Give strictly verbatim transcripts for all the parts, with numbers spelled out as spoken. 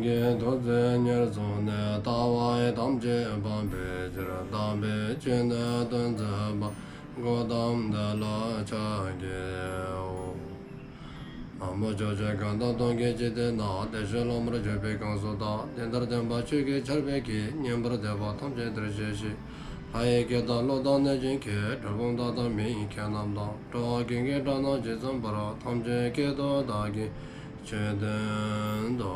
གི་ཐུགས་བརྩེ་ཉེར་བཟུང་ནས། ལྟ་བ་ཐམས་ཅད་སྤང་བའི་ཕྱིར། དམ་པའི་ཆོས་ནི་སྟོན་མཛད་པ། གཽ་ཏམ་དེ་ལ་ཕྱག་འཚལ་ལོ། ན་མོ། ཕྱོགས་བཅུའི་གང་དག་སྟོང་གི་འཇིག་རྟེན་ན། བདེ་གཤེགས་སློབ་མར་གྱུར་པའི་གང་ཟག་དག། དེ་ལྟར་སྟོན་པ་ཆོས་ཀྱི་ཆར་འབེབས་ཀྱིས། ཉན་པར་འདོད་པ་ཐམས་ཅད་འདིར་གཤེགས་ཤིག། ལྷ་ཡི་སྐད་དང་ཀླུ་དང་གནོད་སྦྱིན་སྐད། གྲུལ་བུམ་དག་དང་མི་ཡི་སྐད་རྣམས་དང་། འགྲོ་བ་ཀུན་གྱི་སྒྲ་རྣམས་ཇི་ཙམ་པར། ཐམས་ཅད་སྐད་དུ་བདག་གིས་ཆོས་བསྟན་ཏོ།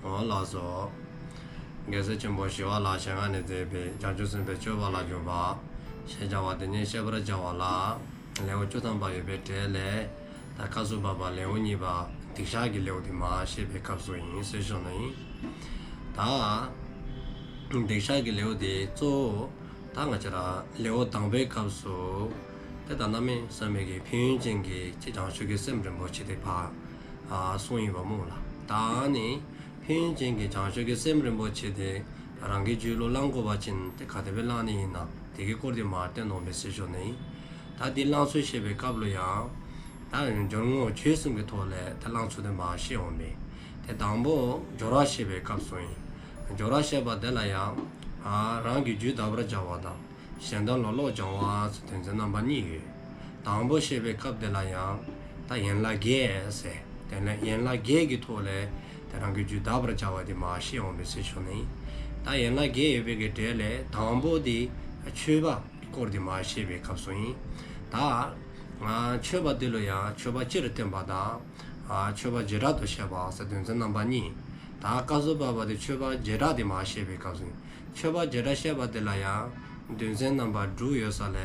འོ་ལགས་སོ། རྒྱལ་སྲས་ཆེན་པོ་ཞི་བ་ལྷའི་ཞལ་སྔ་ནས་མཛད་པའི་བྱང་ཆུབ་སེམས་དཔའི་སྤྱོད་པ་ལ་འཇུག་པ་ཞེས་བྱ་བ་དེ་ཉིད་བཤད་པར་བྱ་བ་ལ། ལེའུ་བཅུ་ཐམ་པ་ཡོད་པའི་གྲས་ལས། ད་སྐབས་སུ་བབ་པ་ལེའུ་གཉིས་པ་སྡིག་བཤགས་ཀྱི་ལེའུ་དེ་མར་བཤད་པའི་སྐབས་སུ་ཨིན་ཟེར་ཞུ་ནི་ཨིན། ད་སྡིག་བཤགས་ཀྱི་ལེའུ་དེ་གཙོ་བོ་ད་ང་བཅས་ར་ལེའུ་དང་པའི་སྐབས་སུ་ཏེ་ད་གནམ་མེད་ས་མེད་ཀྱི་ཕན་ཡོན་ཅན་གྱི་ཅིག་བྱང་ཆུབ་ཀྱི་སེམས་རིན་པོ་ཆེ་དེ་ཕར་ཨ་གསུངས་ཡོདཔ་སྨོ་ལགས། ད་ནི་ཕན་ཡོན་ཅན་གྱི་བྱང་ཆུབ་ཀྱི་སེམས་རིན་པོ་ཆེ་དེ་རང་གི་རྒྱུད་ལུ་བླང་དགོ་པ་ཅིན་ཏེ་ག་དེ་སྦེ་བླང་ནི་ཨིན་ན་དེ་གི་སྐོར་དེ་མར་བསྟན་དོ་མས་ཟེར་ཞུ་ནི་ཨིན། ད་དེ་བླང་ཚུལ་བཤད་པའི་སྐབས་ལུ་ཡང་ད་སྦྱོར་དངོས་ཆོས་གསུམ་གྱི་ཐོག་ལས་ད་བླང་ཚུལ་དེ་མར་བཤད་འོང་མས། ཏེ་དང་པོ་སྦྱོར་བ་བཤད་པའི་སྐབས་སུ་ཨིན། སྦྱོར་བ་བཤད་པ་དེ་ལ་ཡང་ཨ་རང་གི་རྒྱུད་དག་པར་བྱ་བ་དང་གཞན་དོན་ལ་བློ་སྦྱང་བ་ཟེར་དོན་ཚན་རྣམ་པ་གཉིས་ཡོད། དང་པོ་བཤད་པའི་སྐབས་དེ་ལ་ཡང་ད་ཡན་ལག་བརྒྱད་ཟེར། དེ་ལས་ཡན་ལག་བརྒྱད་ཀྱི་ཐོག་ལས་ཏེ་རང་གི་རྒྱུད་དག་པར་བྱ་བ་དེ་མར་བཤད་འོང་མས་ཟེར་ཞུ་ནི་ཨིན། ད་ཡན་ལག་བརྒྱད་ཡོད་པའི་གི་གྲས་ལས་དང་པོ་དེ་མཆོད་པ་གི་སྐོར་དེ་མར་བཤད་པའི་སྐབས་སུ་ཨིན། ད་ཨ་མཆོད་པ་དེ་ལུ་ཡང་མཆོད་པ་སྤྱིར་བསྟན་པ་དང་ཨ་མཆོད་པ་བྱེ་བྲག་ཏུ་བཤད་པ་ཟེར་དོན་ཚན་རྣམ་པ་གཉིས། ད་སྐབས་སུ་བབ་པ་དེ་མཆོད་པ་བྱེ་བྲག་དེ་མར་བཤད་པའི་སྐབས་སུ་ཨིན། མཆོད་པ་བྱེ་བྲག་བཤད་པ་དེ་ལ་ཡང་དོན་ཚན་རྣམ་པ་དྲུག་ཡོད་ས་ལས་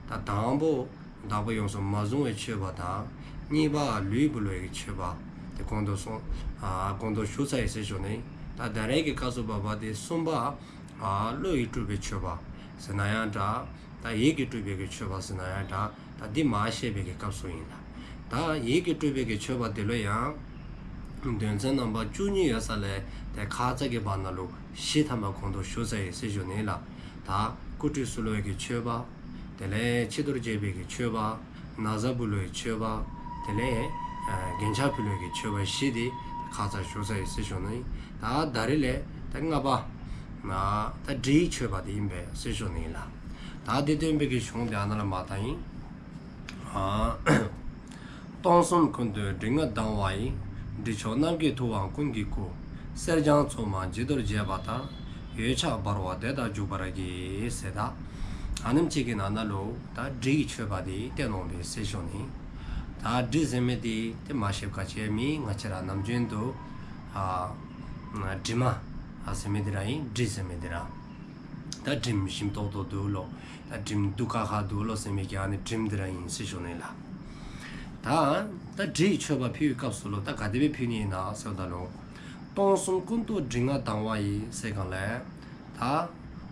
ད་དང་པོ་བདག་པོས་ཡོངས་སུ་མ་བཟུང་བའི་མཆོད་པ་དང་། གཉིས་པ་ལུས་འབུལ་བའི་མཆོད་པ། དེ་གོང་དུ་སོང་ཨ་གོང་དུ་ཞུ་ཚར་ཡི་ཟེར་ཞུ་ནི། ད་ད་རེས་ཀྱི་སྐབས་སུ་བབ་པ་དེ་གསུམ་པ་ཨ་བློ་ཡིས་སྤྲུལ་པའི་མཆོད་པ་ཟེར་ན་ཡང་འདྲ། ད་ཡིད་ཀྱིས་སྤྲུལ་པའི་གི་མཆོད་པ་ཟེར་ན་ཡང་འདྲ། ད་འདི་མར་བཤད་པའི་གི་སྐབས་སུ་ཨིན་ལགས། ད་ཡིད་ཀྱིས་སྤྲུལ་པའི་གི་མཆོད་པ་དེ་ལུ་ཡང་དོན་ཚན་རྣམ་པ་བཅུ་གཉིས་ཡོད་ས་ལས་ཏེ་ཁ་ཙ་གི་བར་ན་ལུ་བཞི་ཐམ་པ་གོང་དུ་ཞུ་ཚར་ཡི་ཟེར་ཞུ་ནི་ལགས། ད་སྐུ་ཁྲུས་གསོལ་བའི་གི་མཆོད་པ། དེ་ལས་ཕྱི་དོར་བྱེད་པའི་གི་མཆོད་པ། ན་བཟའ་འབུལ་བའི་མཆོད་པ། དེ་ལས་ཨ་རྒྱན་ཆ་ཕུལ་བའི་གི་མཆོད་པ་བཞི་དེ་ཁ་ཙ་ཞུ་ཚར་ཡི་ཟེར་ཞུ་ནི། ད་ད་རེས་ལས་ད་ལྔ་པ་ན་ད་དྲིའི་མཆོད་པ་དེ་ཨིན་པས་ཟེར་ཞུ་ནི་ལགས། ད་དེ་སྟོན་པའི་གི་གཞུང་དེ་ཨ་ནཱ་ལས་མར་བཏང་ཡི། ཨ་སྟོང་གསུམ་ཀུན་ཏུ་དྲི་ང་ལྡང་བ་ཡི། དྲི་མཆོག་རྣམས་ཀྱི་ཐུབ་དབང་ཀུན་གྱི་སྐུ། གསེར་སྦྱངས་མཚོ་མ་བརྗིད་དུ་བྱས་པ་ལྟར། འོད་ཆགས་འབར་བ་དེ་དག་བྱུག་པར་བགྱི། ཟེར་ད་ཨ་ནེམ་ཅིག་གི་ནང་ན་ལུ་ད་དྲིའི་མཆོད་པ་དེ་བསྟན་འོང་པས་ཟེར་ཞུ་ནི། ད་དྲི་ཟེར་མི་དེ་ཏེ་མ་ཤེསཔ་ག་ཅི་ཡང་མེད། ང་བཅས་ར་ནམ་རྒྱུན་དུ་ཨ་དྲི་མ་ཨ་ཟེར་མི་དེ་ར་ཨིན། དྲི་ཟེར་མི་དེ་ར། ད་དྲིམ་ཞིམ་ཏོག་ཏོ་འདུག་ལོ། ད་དྲིམ་སྡུག་ཁ་ཁ་འདུག་ལོ་ཟེར་མི་གི་ཨ་ནི་དྲིམ་འདི་ར་ཨིན་ཟེར་ཞུ་ནི་ལགས། ད་ད་དྲིའི་མཆོད་པ་ཕུལ་བའི་སྐབས་སུ་ལོ་ད་ག་དེ་སྦེ་ཕུལ་ནི་ཨིན་ན་ཟེརཝ་ད་ལུ། སྟོང་གསུམ་ཀུན་ཏུ་དྲི་ང་ལྡང་བ་ཡི་ཟེར་གང་ལས། ད་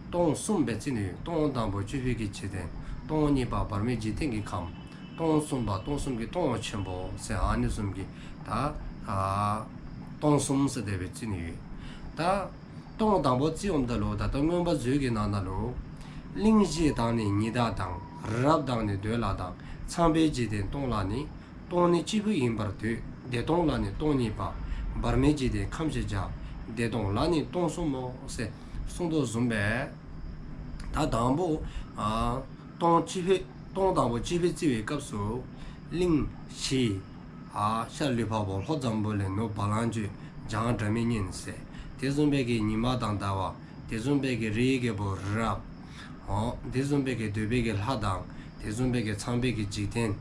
སྟོང་གསུམ་སྦེ་བརྩི་ནི་ཡོད། སྟོང་དང་པོ་སྤྱི་ཕུད་ཀྱི་འཇིག་རྟེན། སྟོང་གཉིས་པ་བར་མའི་འཇིག་རྟེན་གྱི་ཁམས། སྟོང་གསུམ་པ་སྟོང་གསུམ་གྱི་སྟོང་ཆེན་པོ་ཟེར་ཨ་ནི་གསུམ་གྱི་ད་ཨ་སྟོང་གསུམ་ཟེར་དེ་སྦེ་བརྩི་ནི་ཡོད། ད་སྟོང་དང་པོ་བརྩིཝ་ད་ལུ་ད་ལྟོ་མངོན་པ་མཛོད་ཀྱི་ནང་ན་ལུ། གླིང་བཞི་དང་ནི་ཉི་ཟླ་དང་། རི་རབ་དང་ནི་འདོད་ལྷ་དང་། ཚངས་པའི་འཇིག་རྟེན་སྟོང་ལ་ནི། སྟོང་ནི་སྤྱི་ཕུད་ཡིན་པར་འདོད། བདེ་སྟོང་ལ་ནི་སྟོང་གཉིས་པ། བར་མའི་འཇིག་རྟེན་ཁམས་ཞེས་བྱ། བདེ་སྟོང་ལ་ནི་སྟོང་གསུམ་མོ། ཟེར་གསུངས་དོ་བཟུམ་སྦེ། ད་དང་པོ་ཨ་སྟོང་སྤྱི་ཕུད་སྟོང་དང་པོ་སྤྱི་ཕུད་བརྩི་བའི་སྐབས་སུ། གླིང་བཞི། ཨ་ཤར་ལུས་འཕགས་པོ་ལྷོ་འཛམ་བུ་གླིང་ནུབ་བ་ལང་སྤྱོད་བྱང་སྒྲ་མི་སྙན་ཟེར། དེ་བཟུམ་སྦེ་གི་ཉི་མ་དང་ཟླ་བ། དེ་བཟུམ་སྦེ་གི་རིའི་རྒྱལ་པོ་རི་རབ། འོ་དེ་བཟུམ་སྦེ་གི་འདོད་པའི་གི་ལྷ་དང་། དེ་བཟུམ་སྦེ་གི་ཚངས་པའི་གི་འཇིག་རྟེན།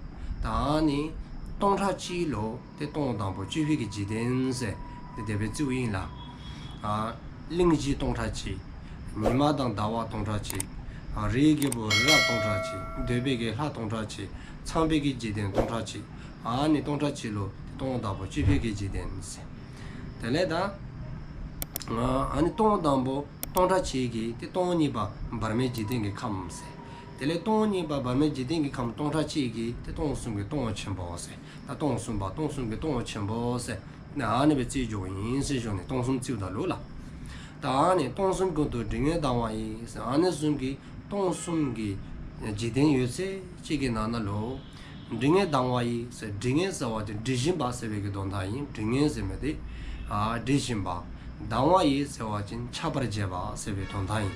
ད་ཨ་ནི་སྟོང་ཕྲག་གཅིག་ལུ་ཏེ་སྟོང་དང་པོ་སྤྱི་ཕུད་ཀྱི་འཇིག་རྟེན་ཟེར་ཏེ་དེ་སྦེ་བརྩིཝ་ཨིན་ལགས། ཨ་གླིང་བཞི་སྟོང་ཕྲག་གཅིག། ཉི་མ་དང་ཟླ་བ་སྟོང་ཕྲག་གཅིག། ཨ་རིའི་རྒྱལ་པོ་རི་རབ་སྟོང་ཕྲག་གཅིག། འདོད་པའི་གི་ལྷ་སྟོང་ཕྲག་གཅིག། ཚངས་པའི་གི་འཇིག་རྟེན་སྟོང་ཕྲག་གཅིག། ཨ་ནི་སྟོང་ཕྲག་གཅིག་ལུ་སྟོང་དང་པོ་སྤྱི་ཕུད་ཀྱི་འཇིག་རྟེན་ཟེར། དེ་ལས་ད་ཨ་ནི་སྟོང་དང་པོ་སྟོང་ཕྲག་གཅིག་གི་ཏེ་སྟོང་གཉིས་པ་བར་མའི་འཇིག་རྟེན་གྱི་ཁམས་ཟེར། དེ་ལས་སྟོང་གཉིས་པ་བར་མའི་འཇིག་རྟེན་གྱི་ཁམས་སྟོང་ཕྲག་གཅིག་གི་ཏེ་སྟོང་གསུམ་གྱི་སྟོང་ཆེན་པོ་ཟེར། ད་སྟོང་གསུམ་པ་སྟོང་གསུམ་གྱི་སྟོང་ཆེན་པོ་ཟེར། ཨ་ནི་སྦེ་བརྩི་འགྱོཝ་ཨིན་ཟེར་ཞུ་ནི། སྟོང་གསུམ་བརྩིཝ་ད་ལུ་ལགས། ད་ཨ་ནི་སྟོང་གསུམ་ཀུན་ཏུ་དྲི་ང་ལྡང་བ་ཡི་ཟེར་ཨ་ནི་གསུམ་གྱི་སྟོང་གསུམ་གྱི་འཇིག་རྟེན་ཡོད་ཚད་གཅིག་གི་ནང་ན་ལུ། དྲི་ངད་ལྡང་བ་ཡིས་ཟེར། དྲི་ངད་ཟེར་བ་ཅིན་དྲི་བཞིན་པ་ཟེར་བའི་གི་དོན་དག་ཨིན། དྲི་ངད་ཟེར་མི་དེ་ཨ་དྲི་བཞིན་པ། ལྡང་བ་ཡིས་ཟེར་བ་ཅིན་ཁྱབ་པར་བྱེད་པ་ཟེར་བའི་དོན་དག་ཨིན།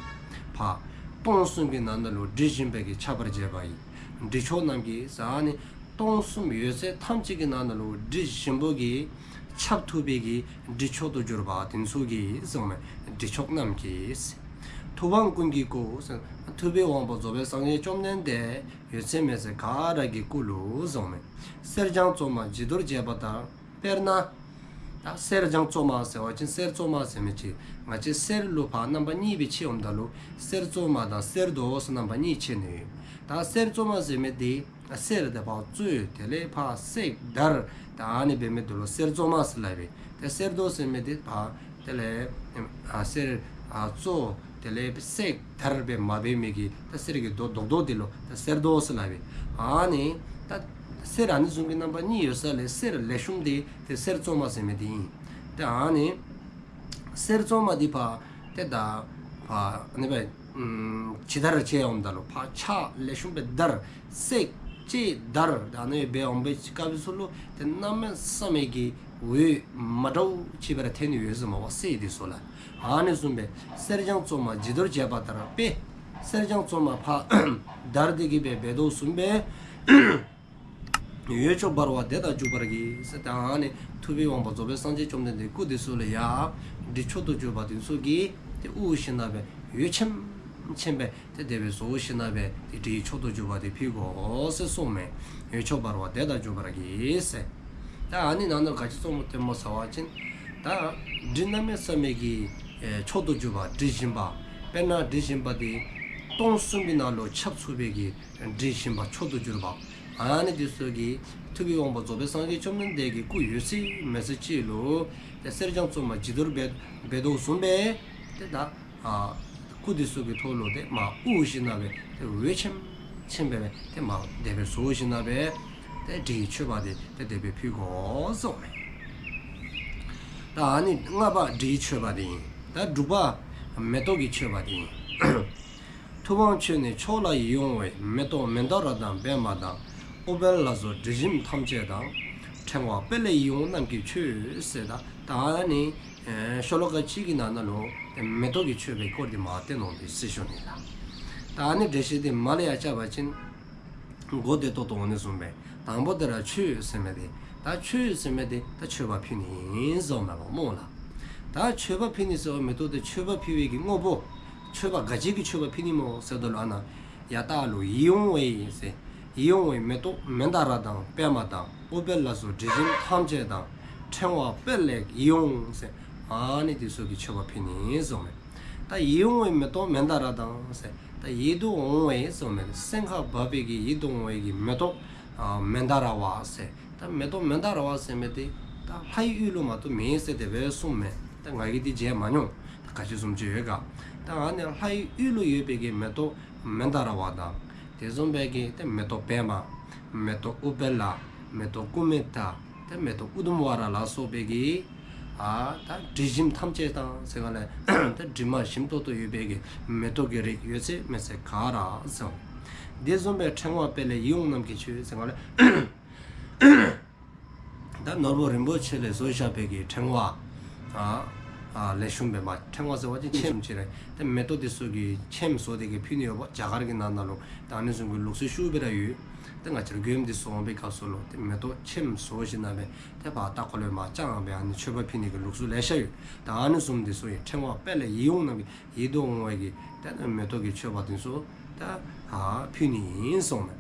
ཕར་སྟོང་གསུམ་གྱི་ནང་ན་ལུ་དྲི་བཞིན་པའི་གི་ཁྱབ་པར་བྱེད་པ་ཡིས། དྲི་མཆོག་རྣམས་ཀྱིས་ཟེར་ཨ་ནི་སྟོང་གསུམ་ཡོད་ཚད་ཐམས་ཅད་ཀྱི་ནང་ན་ལུ་དྲི་ཞིམ་པོ་གིས་ཁྱབ་ཐུབ་པའི་གི་དྲི་མཆོག་ཏུ་གྱུར་པ་དེ་ཚུ་གིས་གསུངས་མས། དྲི་མཆོག་རྣམས་ཀྱིས། ཐུབ་དབང་ཀུན་གྱི་སྐུ། ཐུབ་པའི་དབང་པོ་རྫོགས་པའི་སངས་རྒྱས་བཅོམ་ལྡན་འདས་ཡོད་ཚད་མེད་ཚད་ག་ར་གི་སྐུ་ལུ་གསུངས་མས། གསེར་སྦྱངས་བཙོ་མ་བྱི་དོར་བྱས་པ་ལྟར། དཔེར་ན། ད་གསེར་སྦྱངས་བཙོ་མ་ཟེར་བ་ཅིན་གསེར་བཙོ་མ་ཟེར་མི་ཅིག་ང་བཅས་གསེར་ལུ་ཕར་རྣམ་པ་གཉིས་སྦེ་ཕྱེ་འོངམ་ད་ལུ་གསེར་བཙོ་མ་དང་གསེར་རྡོ་ཟེར་རྣམ་པ་གཉིས་ཕྱེ་ནི་ཡོད། ད་གསེར་བཙོ་མ་ཟེར་མི་དེ་གསེར་དེ་ཕར་བཙོ་དེ་ལས་ཕར་བསྲེག་བརྡར་ད་ཨ་ནི་འབད་མི་དེ་ལུ་གསེར་བཙོ་མ་ཟེར་སླབ་པས། ཏེ་གསེར་རྡོ་ཟེར་མི་དེ་ཕར་དེ་ལས་ཨ་གསེར་ཨ་བཙོ་དེ་ལས་བསྲེག་བརྡར་སྦེ་མ་འབད་མི་གི་ད་གསེར་གྱི་རྡོ་རྡོག་རྡོག་དེ་ལུ་ད་གསེར་རྡོ་ཟེར་སླབ་པས། ཨ་ནི་ད་གསེར་ཨ་ནི་བཟུམ་གྱི་རྣམ་པ་གཉིས་ཡོད་ས་ལས་གསེར་ལེགས་ཤོམ་དེ་ཏེ་གསེར་བཙོ་མ་ཟེར་མི་དེ་ཨིན། ཏེ་ཨ་ནི་གསེར་བཙོ་མ་དེ་ཕར་ཏེ་ད་ཕར་ཨ་ནི་སྦེ་ཨམ་ཇི་ལྟར་བྱས་འོངམ་ད་ལུ་ཕར་ཆག་ལེགས་ཤོམ་སྦེ་བརྡར་བསྲེག་བཅད་བརྡར་ད་ཨ་ནི་སྦེ་འབད་འོང་པའི་སྐབས་སུ་ལུ་ཏེ་གནམ་མེད་ས་མེད་ཀྱི་འོད་མ་འདྲཝ་ཅིག་སྦེ་ར་ཐོན་ནི་ཡོད་ཟེར་མས་པ་གསེར་དེ་ཚུ་ལུ། ཨ་ནི་བཟུམ་སྦེ་གསེར་སྦྱངས་བཙོ་མ་བྱི་དོར་བྱས་པ་ལྟར་སྦེ་གསེར་སྦྱངས་བཙོ་མ་ཕར་བརྡར་ཏེ་གི་སྦེ་འབད་དོ་བཟུམ་སྦེ་འོད་མཆོག་འབར་བ་དེ་དག་བྱུག་པར་བགྱི་ཟེར། ད་ཨ་ནི་ཐུབ་པའི་དབང་པོ་རྫོགས་པའི་སངས་རྒྱས་བཅོམ་ལྡན་འདས་སྐུ་དེ་ཚུ་ལུ་ཡང་དྲི་མཆོག་ཏུ་གྱུར་པ་དེ་ཚུ་གིས་ཏེ་དབུགས་བཞིན་ན་སྦེ་འོད་ཆེམ་ཆེམ་སྦེ་ཏེ་དེ་སྦེ་བཟོ་ཞིན་ན་སྦེ་ཏེ་དྲིའི་མཆོག་ཏུ་གྱུར་པ་དེ་ཕུལ་དགོ་ཟེར་གསུངས་མས། འོད་མཆོག་འབར་བ་དེ་དག་བྱུག་པར་བགྱི་ཟེར། ད་ཨ་ནི་ནང་ན་ག་ཅི་གསུངས་མི་སྟོནམ་སྨོ་ཟེར་བ་ཅིན་ད་དྲི་གནམ་མེད་ས་མེད་ཀྱི་ཨེ་མཆོག་ཏུ་གྱུར་པ་དྲི་ཞིམ་པ། དཔེར་ན་དྲི་ཞིམ་པ་དེ་སྟོང་གསུམ་གྱི་ནང་ལུ་ཁྱབ་ཚུགས་པའི་གི་དྲི་ཞིམ་པ་མཆོག་ཏུ་གྱུར་པ། ཨ་ནི་དེ་ཚུ་གིས་ཐུབ་པའི་དབང་པོ་རྫོགས་པའི་སངས་རྒྱས་བཅོམ་ལྡན་འདས་ཀྱི་སྐུ་ཡོད་ཚད་མེད་ཚད་ཅིག་ལུ་ཏེ་གསེར་སྦྱངས་བཙོ་མ་བྱི་དོར་འབད་འབད་དོ་བཟུམ་སྦེ་ཏེ་ད་ཨ་སྐུ་དེ་ཚུ་གི་ཐོག་ལུ་ཏེ་མར་དབུགས་ཞིན་ན་སྦེ་ཏེ་འོད་ཆེམ་ཆེམ་སྦེ་ཏེ་མར་དེ་སྦེ་བཟོ་ཞིན་ན་སྦེ་ཏེ་དྲིའི་མཆོད་པ་དེ་ཏེ་དེ་སྦེ་ཕུལ་དགོ་གསུངས་མས། ད་ཨ་ནི་ལྔ་པ་དྲིའི་མཆོད་པ་དེ་ཨིན། ད་དྲུག་པ་མེ་ཏོག་གི་མཆོད་པ་དེ་ཨིན། ཐུབ་དབང་མཆོད་ནས་མཆོག་ལ་ཡིད་འོང་བའི། མེ་ཏོག་མནྡཱ་ར་དང་པདྨ་དང་། ཨུཏྤལ་ལ་སོགས་དྲི་ཞིམ་ཐམས་ཅད་དང་། ཕྲེང་བ་དཔལ་ལས་ཡིད་འོང་རྣམས་ཀྱིས་མཆོད་ཟེར། ད་ད་ཨ་ནི་ཨེ་ཤོ་ལོ་ཀ་གཅིག་གི་ནང་ན་ལུ་ཏེ་མེ་ཏོག་གི་མཆོད་པའི་སྐོར་དེ་མར་བསྟན་གནང་སྦེ་ཞུ་ནི་ལགས། ད་ཨ་ནི་འགྲེལ་བཤད་དེ་མར་ལས་ཡར་རྐྱབ་པ་ཅིན་གོ་བདེ་ཏོག་ཏོ་འོང་ནི་བཟུམ་སྦེ། དང་པོ་དེ་ར་མཆོད་ཟེར་མི་དེ། ད་མཆོད་ཟེར་མི་དེ་ད་མཆོད་པ་ཕུལ་ནི་ཨིན་གསུངས་མས་པ་སྨོ་ལགས། ད་མཆོད་པ་ཕུལ་ནི་ཟེར་བ་མེ་ཏོག་དེ་མཆོད་པ་ཕུལ་བའི་གི་དངོས་པོ། མཆོད་པ་ག་ཅི་གི་མཆོད་པ་ཕུལ་ནི་སྨོ་ཟེརཝ་ད་ལུ་ཨ་ནཱ་ཡར་ལྟག་ལུ་ཡིད་འོང་བའི་ཟེར། ཡིད་འོང་བའི་མེ་ཏོག་མནྡཱ་ར་དང་པདྨ་དང་། ཨུཏྤལ་ལ་སོགས་དྲི་ཞིམ་ཐམས་ཅད་དང་། ཕྲེང་བ་དཔལ་ལས་ཡིད་འོང་ཟེར། ཨ་ནི་དེ་ཚུ་གི་མཆོད་པ་ཕུལ་ནི་གསུངས་མས། ད་ཡིད་འོང་བའི་མེ་ཏོག་མནྡཱ་ར་དང་ཟེར། ད་ཡིད་དུ་འོང་བའི་གསུངས་མས། སེམས་ཁར་བབས་པའི་གི་ཡིད་དུ་འོང་བའི་གི་མེ་ཏོག་ཨ་མནྡཱ་ར་བ་ཟེར། ད་མེ་ཏོག་མནྡཱ་ར་བ་ཟེར་མི་དེ་ད་ལྷའི་ཡུལ་ལུ་མ་གཏོགས་མེད་ཟེར་དེ་སྦེ་གསུངས་མས། ད་ང་གིས་དེ་མཇལ་མ་མྱོང་། ད་ག་ཅི་བཟུམ་ཅིག་ཡོད་ག། ད་ཨ་ནི་ལྷའི་ཡུལ་ལུ་ཡོད་པའི་གི་མེ་ཏོག་མནྡཱ་ར་བ་དང་། དེ་བཟུམ་སྦེ་གི་ཏེ་མེ་ཏོག་པདྨ། མེ་ཏོག་ཨུཏྤལ། མེ་ཏོག་ཀུ་མུ་ད། ཏེ་མེ་ཏོག་ཨུ་དུམ་ཝ་ར་ལ་སོགས་པའི་གི་ཨ་ད་དྲི་ཞིམ་ཐམས་ཅད་དང་ཟེར་ག་ལས་ད་དྲི་མ་ཞིམ་ཏོག་ཏོ་ཡོད་པའི་གི་མེ་ཏོག་གི་རིགས་ཡོད་ཚད་མེད་ཚད་ག་ར་ཟེར། དེ་བཟུམ་སྦེ་ཕྲེང་བ་དཔལ་ལས་ཡིད་འོང་རྣམས་ཀྱིས་མཆོད་ཟེར་ག་ལས་ད་ནོར་བུ་རིན་པོ་ཆེ་ལས་བཟོ་བཞག་པའི་གི་ཕྲེང་བ་ཨ་ཨ་ལེགས་ཤོམ་སྦེ་མར་ཕྲེང་བ་ཟེར་བ་ཅིན་ཁྱེམ་ཅིག་རེ། ཏེ་མེ་ཏོག་དེ་ཚུ་གི་ཁྱེམ་བཟོ་སྟེ་གི་ཕུལ་ནི་ཡོདཔ་རྒྱ་གར་གྱི་ནང་ན་ལུ་ད་ཨ་ནི་བཟུམ་གྱི་ལུགས་སྲོལ་ཤུགས་སྦེ་ར་ཡོད། ཏེ་ང་བཅས་ར་མགྱོནམ་དེ་ཚུ་འོང་པའི་སྐབས་སུ་ལུ་ཏེ་མེ་ཏོག་ཁྱེམ་བཟོ་ཞིན་ན་སྦེ་ཏེ་ཕར་ལྟག་ཀོ་ལུ་མར་བརྐྱང་སྦེ་ཨ་ནི་མཆོད་པ་ཕུལ་ནི་གི་ལུགས་སྲོལ་ལེ་ཤ་ཡོད། ད་ཨ་ནི་བཟུམ་དེ་ཚུ་ཡང་ཕྲེང་བ་དཔལ་ལས་ཡིད་འོང་རྣམས་ཀྱིས་ཡིད་དུ་འོང་བའི་གི་ཏེ་མེ་ཏོག་གི་མཆོད་པ་དེ་ཚུ་ད་ཨ་ཕུལ་ནི་ཨིན་གསུངས་མས།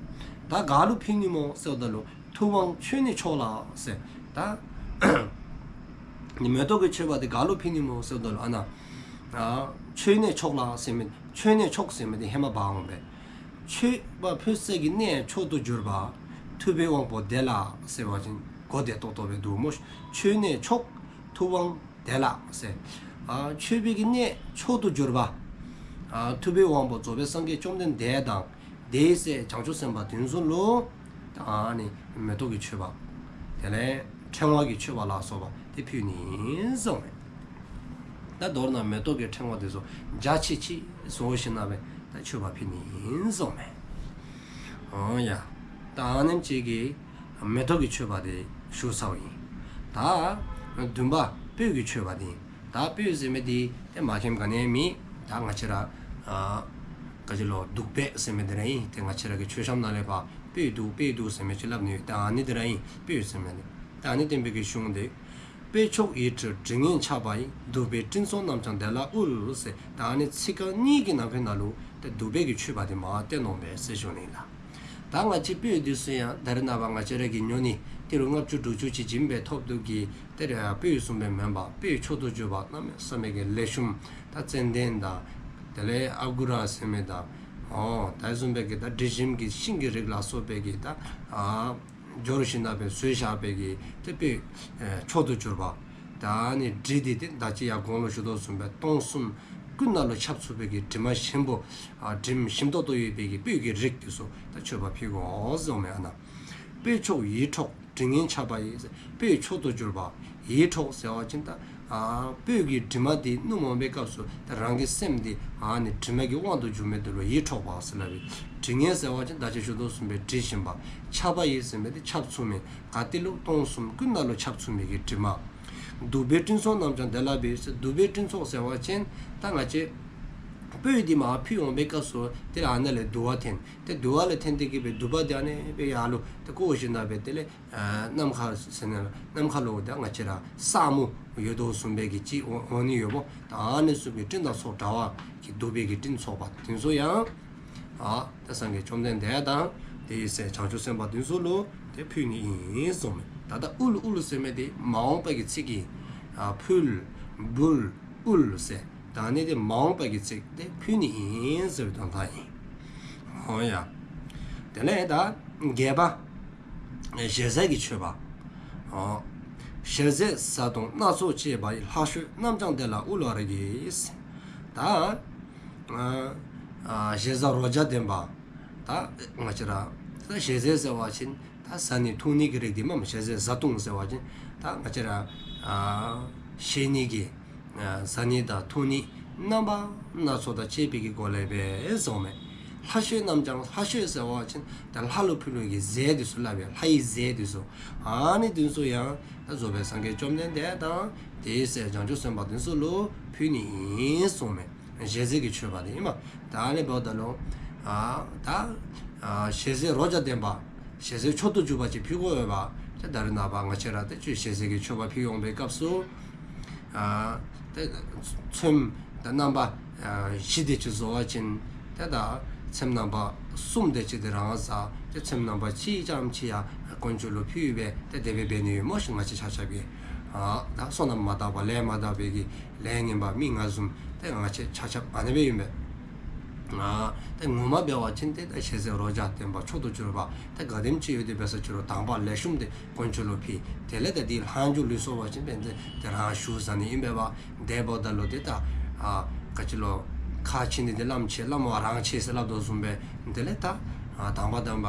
ད་ག་ལུ་ཕུལ་ནི་སྨོ་ཟེརཝ་ད་ལུ་ཐུབ་དབང་མཆོད་ནས་མཆོག་ལ་ཟེར། ད་ནི་མེ་ཏོག་གི་མཆོད་པ་དེ་ག་ལུ་ཕུལ་ནི་སྨོ་ཟེརཝ་ད་ལུ་ཨ་ནཱ་ཨ་མཆོད་ནས་མཆོག་ལ་ཟེར་མི་མཆོད་ནས་མཆོག་ཟེར་མི་དེ་ཧེ་མ་འབག་འོང་པས། མཆོད་པ་ཕུལ་སའི་གི་གནས་མཆོག་ཏུ་གྱུར་པ་ཐུབ་པའི་དབང་པོ་དེ་ལ་ཟེར་བ་ཅིན་གོ་བདེ་ཏོག་ཏོ་སྦེ་འདུག་སྨོ། མཆོད་ནས་མཆོག་ཐུབ་དབང་དེ་ལ་ཟེར། ཨ་མཆོད་པའི་གི་གནས་མཆོག་ཏུ་གྱུར་པ་ཨ་ཐུབ་པའི་དབང་པོ་རྫོགས་པའི་སངས་རྒྱས་བཅོམ་ལྡན་འདས་དང་དེའི་སྲས་བྱང་ཆུབ་སེམས་དཔའ་དེ་ཚུ་ལུ་ཨ་ནི་མེ་ཏོག་གི་མཆོད་པ་དེ་ལས་ཕྲེང་བ་གི་མཆོད་པ་ལ་སོགས་པ་དེ་ཕུལ་ནི་གསུངས་མས། ད་མདོར་ན་མེ་ཏོག་གི་ཕྲེང་བ་དེ་ཚུ་འཇའ་ཆི་ཆི་བཟོ་ཞིན་ན་སྦེ་ད་མཆོད་པ་ཕུལ་ནི་གསུངས་མས། འོང་ཡ། ད་ཨ་ནེམ་ཅིག་གིས་མེ་ཏོག་གི་མཆོད་པ་དེ་ཞུ་ཚརཝ་ཨིན། ད་བདུན་པ་སྤོས་ཀྱི་མཆོད་པ་དེ་ཨིན། ད་སྤོས་ཟེར་མི་དེ་ཏེ་མ་མཁྱེནམ་ག་ནི་མེད། ད་ང་བཅས་ར་ཨ་ག་ཅི་ལོ་བདུག་སྤོས་ཟེར་མི་དེ་ར་ཨིན། ཏེ་ང་བཅས་ར་གི་མཆོད་བཤམ་ནང་ལས་ཕར་སྤོས་བདུག་སྤོས་བདུག་ཟེར་མི་ཅིག་སླབ་ནི་ཡོད། ད་ཨ་ནི་དེ་ར་ཨིན་སྤོས་ཟེར་མི་དེ། ད་ཨ་ནི་བསྟན་པའི་གི་གཞུང་དེ། སྤོས་མཆོག་ཡིད་འཕྲོག་དྲི་ངད་ཆགས་པ་ཡི། བདུག་པའི་སྤྲིན་ཚོགས་རྣམས་ཀྱང་དེ་ལ་དབུལ་ཟེར། ད་ཨ་ནི་ཚིག་རྐང་གཉིས་ཀྱི་ནང་གི་ནང་ལུ་ཏེ་བདུག་པའི་གི་མཆོད་པ་དེ་མར་བསྟན་ནུག་པས་ཟེར་ཞུ་ནི་ལགས། ད་ང་བཅས་སྤོས་འདི་ཚུ་ཡང་ད་རེས་ནངས་པ་ང་བཅས་ར་གིས་ཉོ་ནི་ཏི་རུ་ལྔ་བཅུ་དྲུག་ཅུ་ཅིག་བྱིན་པའི་ཐོབ་འདུག་གི། ཏེ་རེ་སྤོས་བཟུམ་སྦེ་མེན་པར་སྤོས་མཆོག་ཏུ་གྱུར་པ་གནམ་མེད་ས་མེད་ཀྱི་ལེགས་ཤོམ། ད་ཙན་དན་དང་དེ་ལས་ཨ་གུ་ར་ཟེར་མི་དང་། ཨོ་དེ་བཟུམ་སྦེ་གི་ད་དྲི་ཞིམ་གྱི་ཤིང་གི་རིགས་ལ་སོགས་པའི་གི་ད་ཨ་སྦྱོར་ཞིནམ་ལས་བཟོ་བཞག་པའི་གི་ཏེ་སྤོས་མཆོག་ཏུ་གྱུར་པ། ད་ཨ་ནི་དྲི་དེ་ཏེ་ད་ཅི་ཡར་གོང་ལུ་ཞུ་དོ་བཟུམ་སྦེ་སྟོང་གསུམ་ཀུན་ནང་ལུ་ཁྱབ་ཚུགས་པའི་གི་དྲི་མ་ཞིམ་པོ། ཨ་དྲིམ་ཞིམ་ཏོག་ཏོ་ཡོད་པའི་གི་སྤོས་ཀྱི་རིགས་དེ་ཚུ་ད་མཆོད་པ་ཕུལ་དགོ་ཟེརཝ་མས། ཨ་ན་སྤོས་མཆོག་ཡིད་འཕྲོག་དྲི་ངད་ཆགས་པ་ཡི། སྤོས་མཆོག་ཏུ་གྱུར་པ། ཡིད་འཕྲོག་ཟེར་བ་ཅིན་ད་ཨ་སྤོས་ཀྱི་དྲི་མ་དེ་བསྣམས་འོང་པའི་སྐབས་སུ་ད་རང་གི་སེམས་དེ་ཨ་ནི་དྲི་མ་གི་དབང་དུ་འགྱུར་མི་དེ་ལུ་ཡིད་འཕྲོག་པ་ཟེར་སླབ་ཨིན། དྲི་ངད་ཟེར་བ་ཅིན་ད་ཅི་ཞུ་དོ་བཟུམ་སྦེ་དྲི་ཞིམ་པ། ཆགས་པ་ཡི་ཟེར་མི་དེ་ཁྱབ་ཚུགས་མི། ག་ཏེ་ལུ་སྟོང་གསུམ་ཀུན་ནང་ལུ་ཁྱབ་ཚུགས་མི་གི་དྲི་མ། བདུག་པའི་སྤྲིན་ཚོགས་རྣམས་ཀྱང་དེ་ལ་འབུལ་ཟེར། བདུག་པའི་སྤྲིན་ཚོགས་ཟེར་བ་ཅིན་ད་ང་བཅས་སྤོས་དེ་མར་ཕུལ་འོང་པའི་སྐབས་སུ་དེ་ལས་ཨ་ནཱ་ལས་དུ་བ་འཐོན། ཏེ་དུ་བ་ལས་འཐོན་ཏེ་གི་སྦེ་དུ་བ་དེ་ཨ་ནི་སྦེ་ཡར་ལུ་ཏེ་བཀོ་ཞིནམ་ལས་སྦེ་དེ་ལས་ཨ་ནམ་མཁའ་ཟེར་ན་ནམ་མཁའ་ལུ་ད་ང་བཅས་ར་ས་སྨུག་ཡོད་དོ་བཟུམ་སྦེ་གི་ཅིག་འོང་འོང་ནི་ཡོདཔ། ད་ཨ་ནི་བཟུམ་གྱི་སྤྲིན་དང་ཚོགས་འདྲ་བ་གི་བདུག་པའི་གི་སྤྲིན་ཚོགས་པ་དེ་ཚུ་ཡང་ཨ་ད་སངས་རྒྱས་བཅོམ་ལྡན་འདས་དང་དེ་ཡི་སྲས་བྱང་ཆུབ་སེམས་དཔའ་དེ་ཚུ་ལུ་ཏེ་ཕུལ་ནི་ཨིན་གསུངསམ་མས། ད་ལྟ་དབུལ་དབུལ་ཟེར་མི་དེ་མ་འོངས་པ་གི་ཚིག་གིས་ཨ་ཕུལ་འབུལ་དབུལ་ཟེར། ད་ཨ་ནི་དེ་མ་འོངས་པ་གི་ཚིག་དེ་ཕུལ་ནི་ཨིན་ཟེར་བའི་དོན་དག་ཨིན། འོ་ཡ། དེ་ལས་ད་བརྒྱད་པ། ཞལ་ཟས་ཀྱི་མཆོད་པ། ཨོ། ཞལ་ཟས་བཟའ་བཏུང་སྣ་ཚོགས་བཅས་པ་ཡི། ལྷ་བཤོས་རྣམས་ཀྱང་དེ་ལ་དབུལ་བར་བགྱི། ད་ཨ་ཨ་ཞལ་ཟས་རོ་བརྒྱ་ལྡན་པ། ད་ང་བཅས་ར་ད་ཞལ་ཟས་ཟེར་བ་ཅིན་ད་བཟའ་ནི་འཐུང་ནི་གི་རིགས་དེ་མས། ཞལ་ཟས་བཟའ་བཏུང་ཟེར་བ་ཅིན་ད་ང་བཅས་ར་ཨ་བཞེས་ནི་གི་ཨ་བཟའ་ནི་དང་འཐུང་ནི་རྣམ་པ་སྣ་ཚོགས་དང་བཅས་པའི་གི་སྒོ་ལས་སྦེ་གསུངསམ་མས། ལྷ་བཤོས་རྣམས་ཀྱང་། ལྷ་བཤོས་ཟེར་བ་ཅིན་ད་ལྷ་ལུ་ཕུལ་ནི་གི་ཟས་དེ་ཚུ་སླབ་ཨིན། ལྷ་ཡི་ཟས་དེ་ཚུ། ཨ་ནི་དེ་ཚུ་ཡང་ད་རྫོགས་པའི་སངས་རྒྱས་བཅོམ་ལྡན་འདས་དང་དེའི་སྲས་བྱང་ཆུབ་སེམས་དཔའ་དེ་ཚུ་ལུ་ཕུལ་ནི་ཨིན་གསུངསམ་མས། ཞལ་ཟས་ཀྱི་མཆོད་པ་དེ་ཨིན་མས། ད་ཨ་ནི་འབདཝ་ད་ལུ་ཨ་ད་ཨ་ཞལ་ཟས་རོ་བརྒྱ་ལྡན་པ། ཞལ་ཟས་མཆོག་ཏུ་གྱུར་པ་ཅིག་ཕུལ་དགོ་པས། ད་རེས་ནངས་པ་ང་བཅས་ར་ཏེ་ཅིག་ཞལ་ཟས་ཀྱི་མཆོད་པ་ཕུལ་འོང་པའི་སྐབས་སུ་ཨ་ཏེ་ཚོདམ་ད་རྣམ་པ་ཨ་བཞི་དེ་ཅིག་བཟོ་བ་ཅིན་ཏེ་ད་ཚོདམ་རྣམ་པ་གསུམ་དེ་ཅིག་དེ་རང་བཟའ། ཏེ་ཚོདམ་རྣམ་པ་གཅིག་ཙམ་ཅིག་ཡང་དཀོན་མཆོག་ལུ་ཕུལ་སྦེ་ཏེ་དེ་སྦེ་འབད་ནི་ཡོད་སྨོ་ཤིག། ང་བཅས་ཆ་ཁྱབ་ཀྱིས་ཨ་ད་བསོད་ནམས་མ་དག་པ་ལས་མ་དག་པའི་གི་ལས་ངན་པ་མི་ང་བཟུམ་ཏེ་ང་བཅས་ཆ་ཁྱབ་ཨ་ནི་སྦེ་ཨིན་པས། ཨ་ཏེ་ངོ་མ་འབད་བ་ཅིན་ཏེ་ད་ཞལ་ཟས་རོ་བརྒྱ་ལྡན་པ་མཆོག་ཏུ་གྱུར་པ་ཏེ་ག་དེམ་ཅིག་ཡོད་དེ་འབད་ས་ཅི་རུང་དང་པ་ལེགས་ཤོམ་དེ་དཀོན་མཆོག་ལུ་ཕུལ། དེ་ལས་ཏེ་དེའི་ལྷག་མཇུག་ལུས་སོང་པ་ཅིན་འབདན་ཏེ་དེ་རང་ཞུ་བཟའ་ནི་ཨིན་པས་པ། དེ་འབདཝ་ད་ལུ་ཏེ་ད་ཨ་ག་ཅི་ལོ་ཁ་ཕྱེ་ནི་དེ་བླམ་ཕྱེ་བླམ་བ་རང་ཕྱེ་ཟེར་སླབ་དོ་བཟུམ་སྦེ་དེ་ལས་ད་ཨ་དང་པ་དང་པ་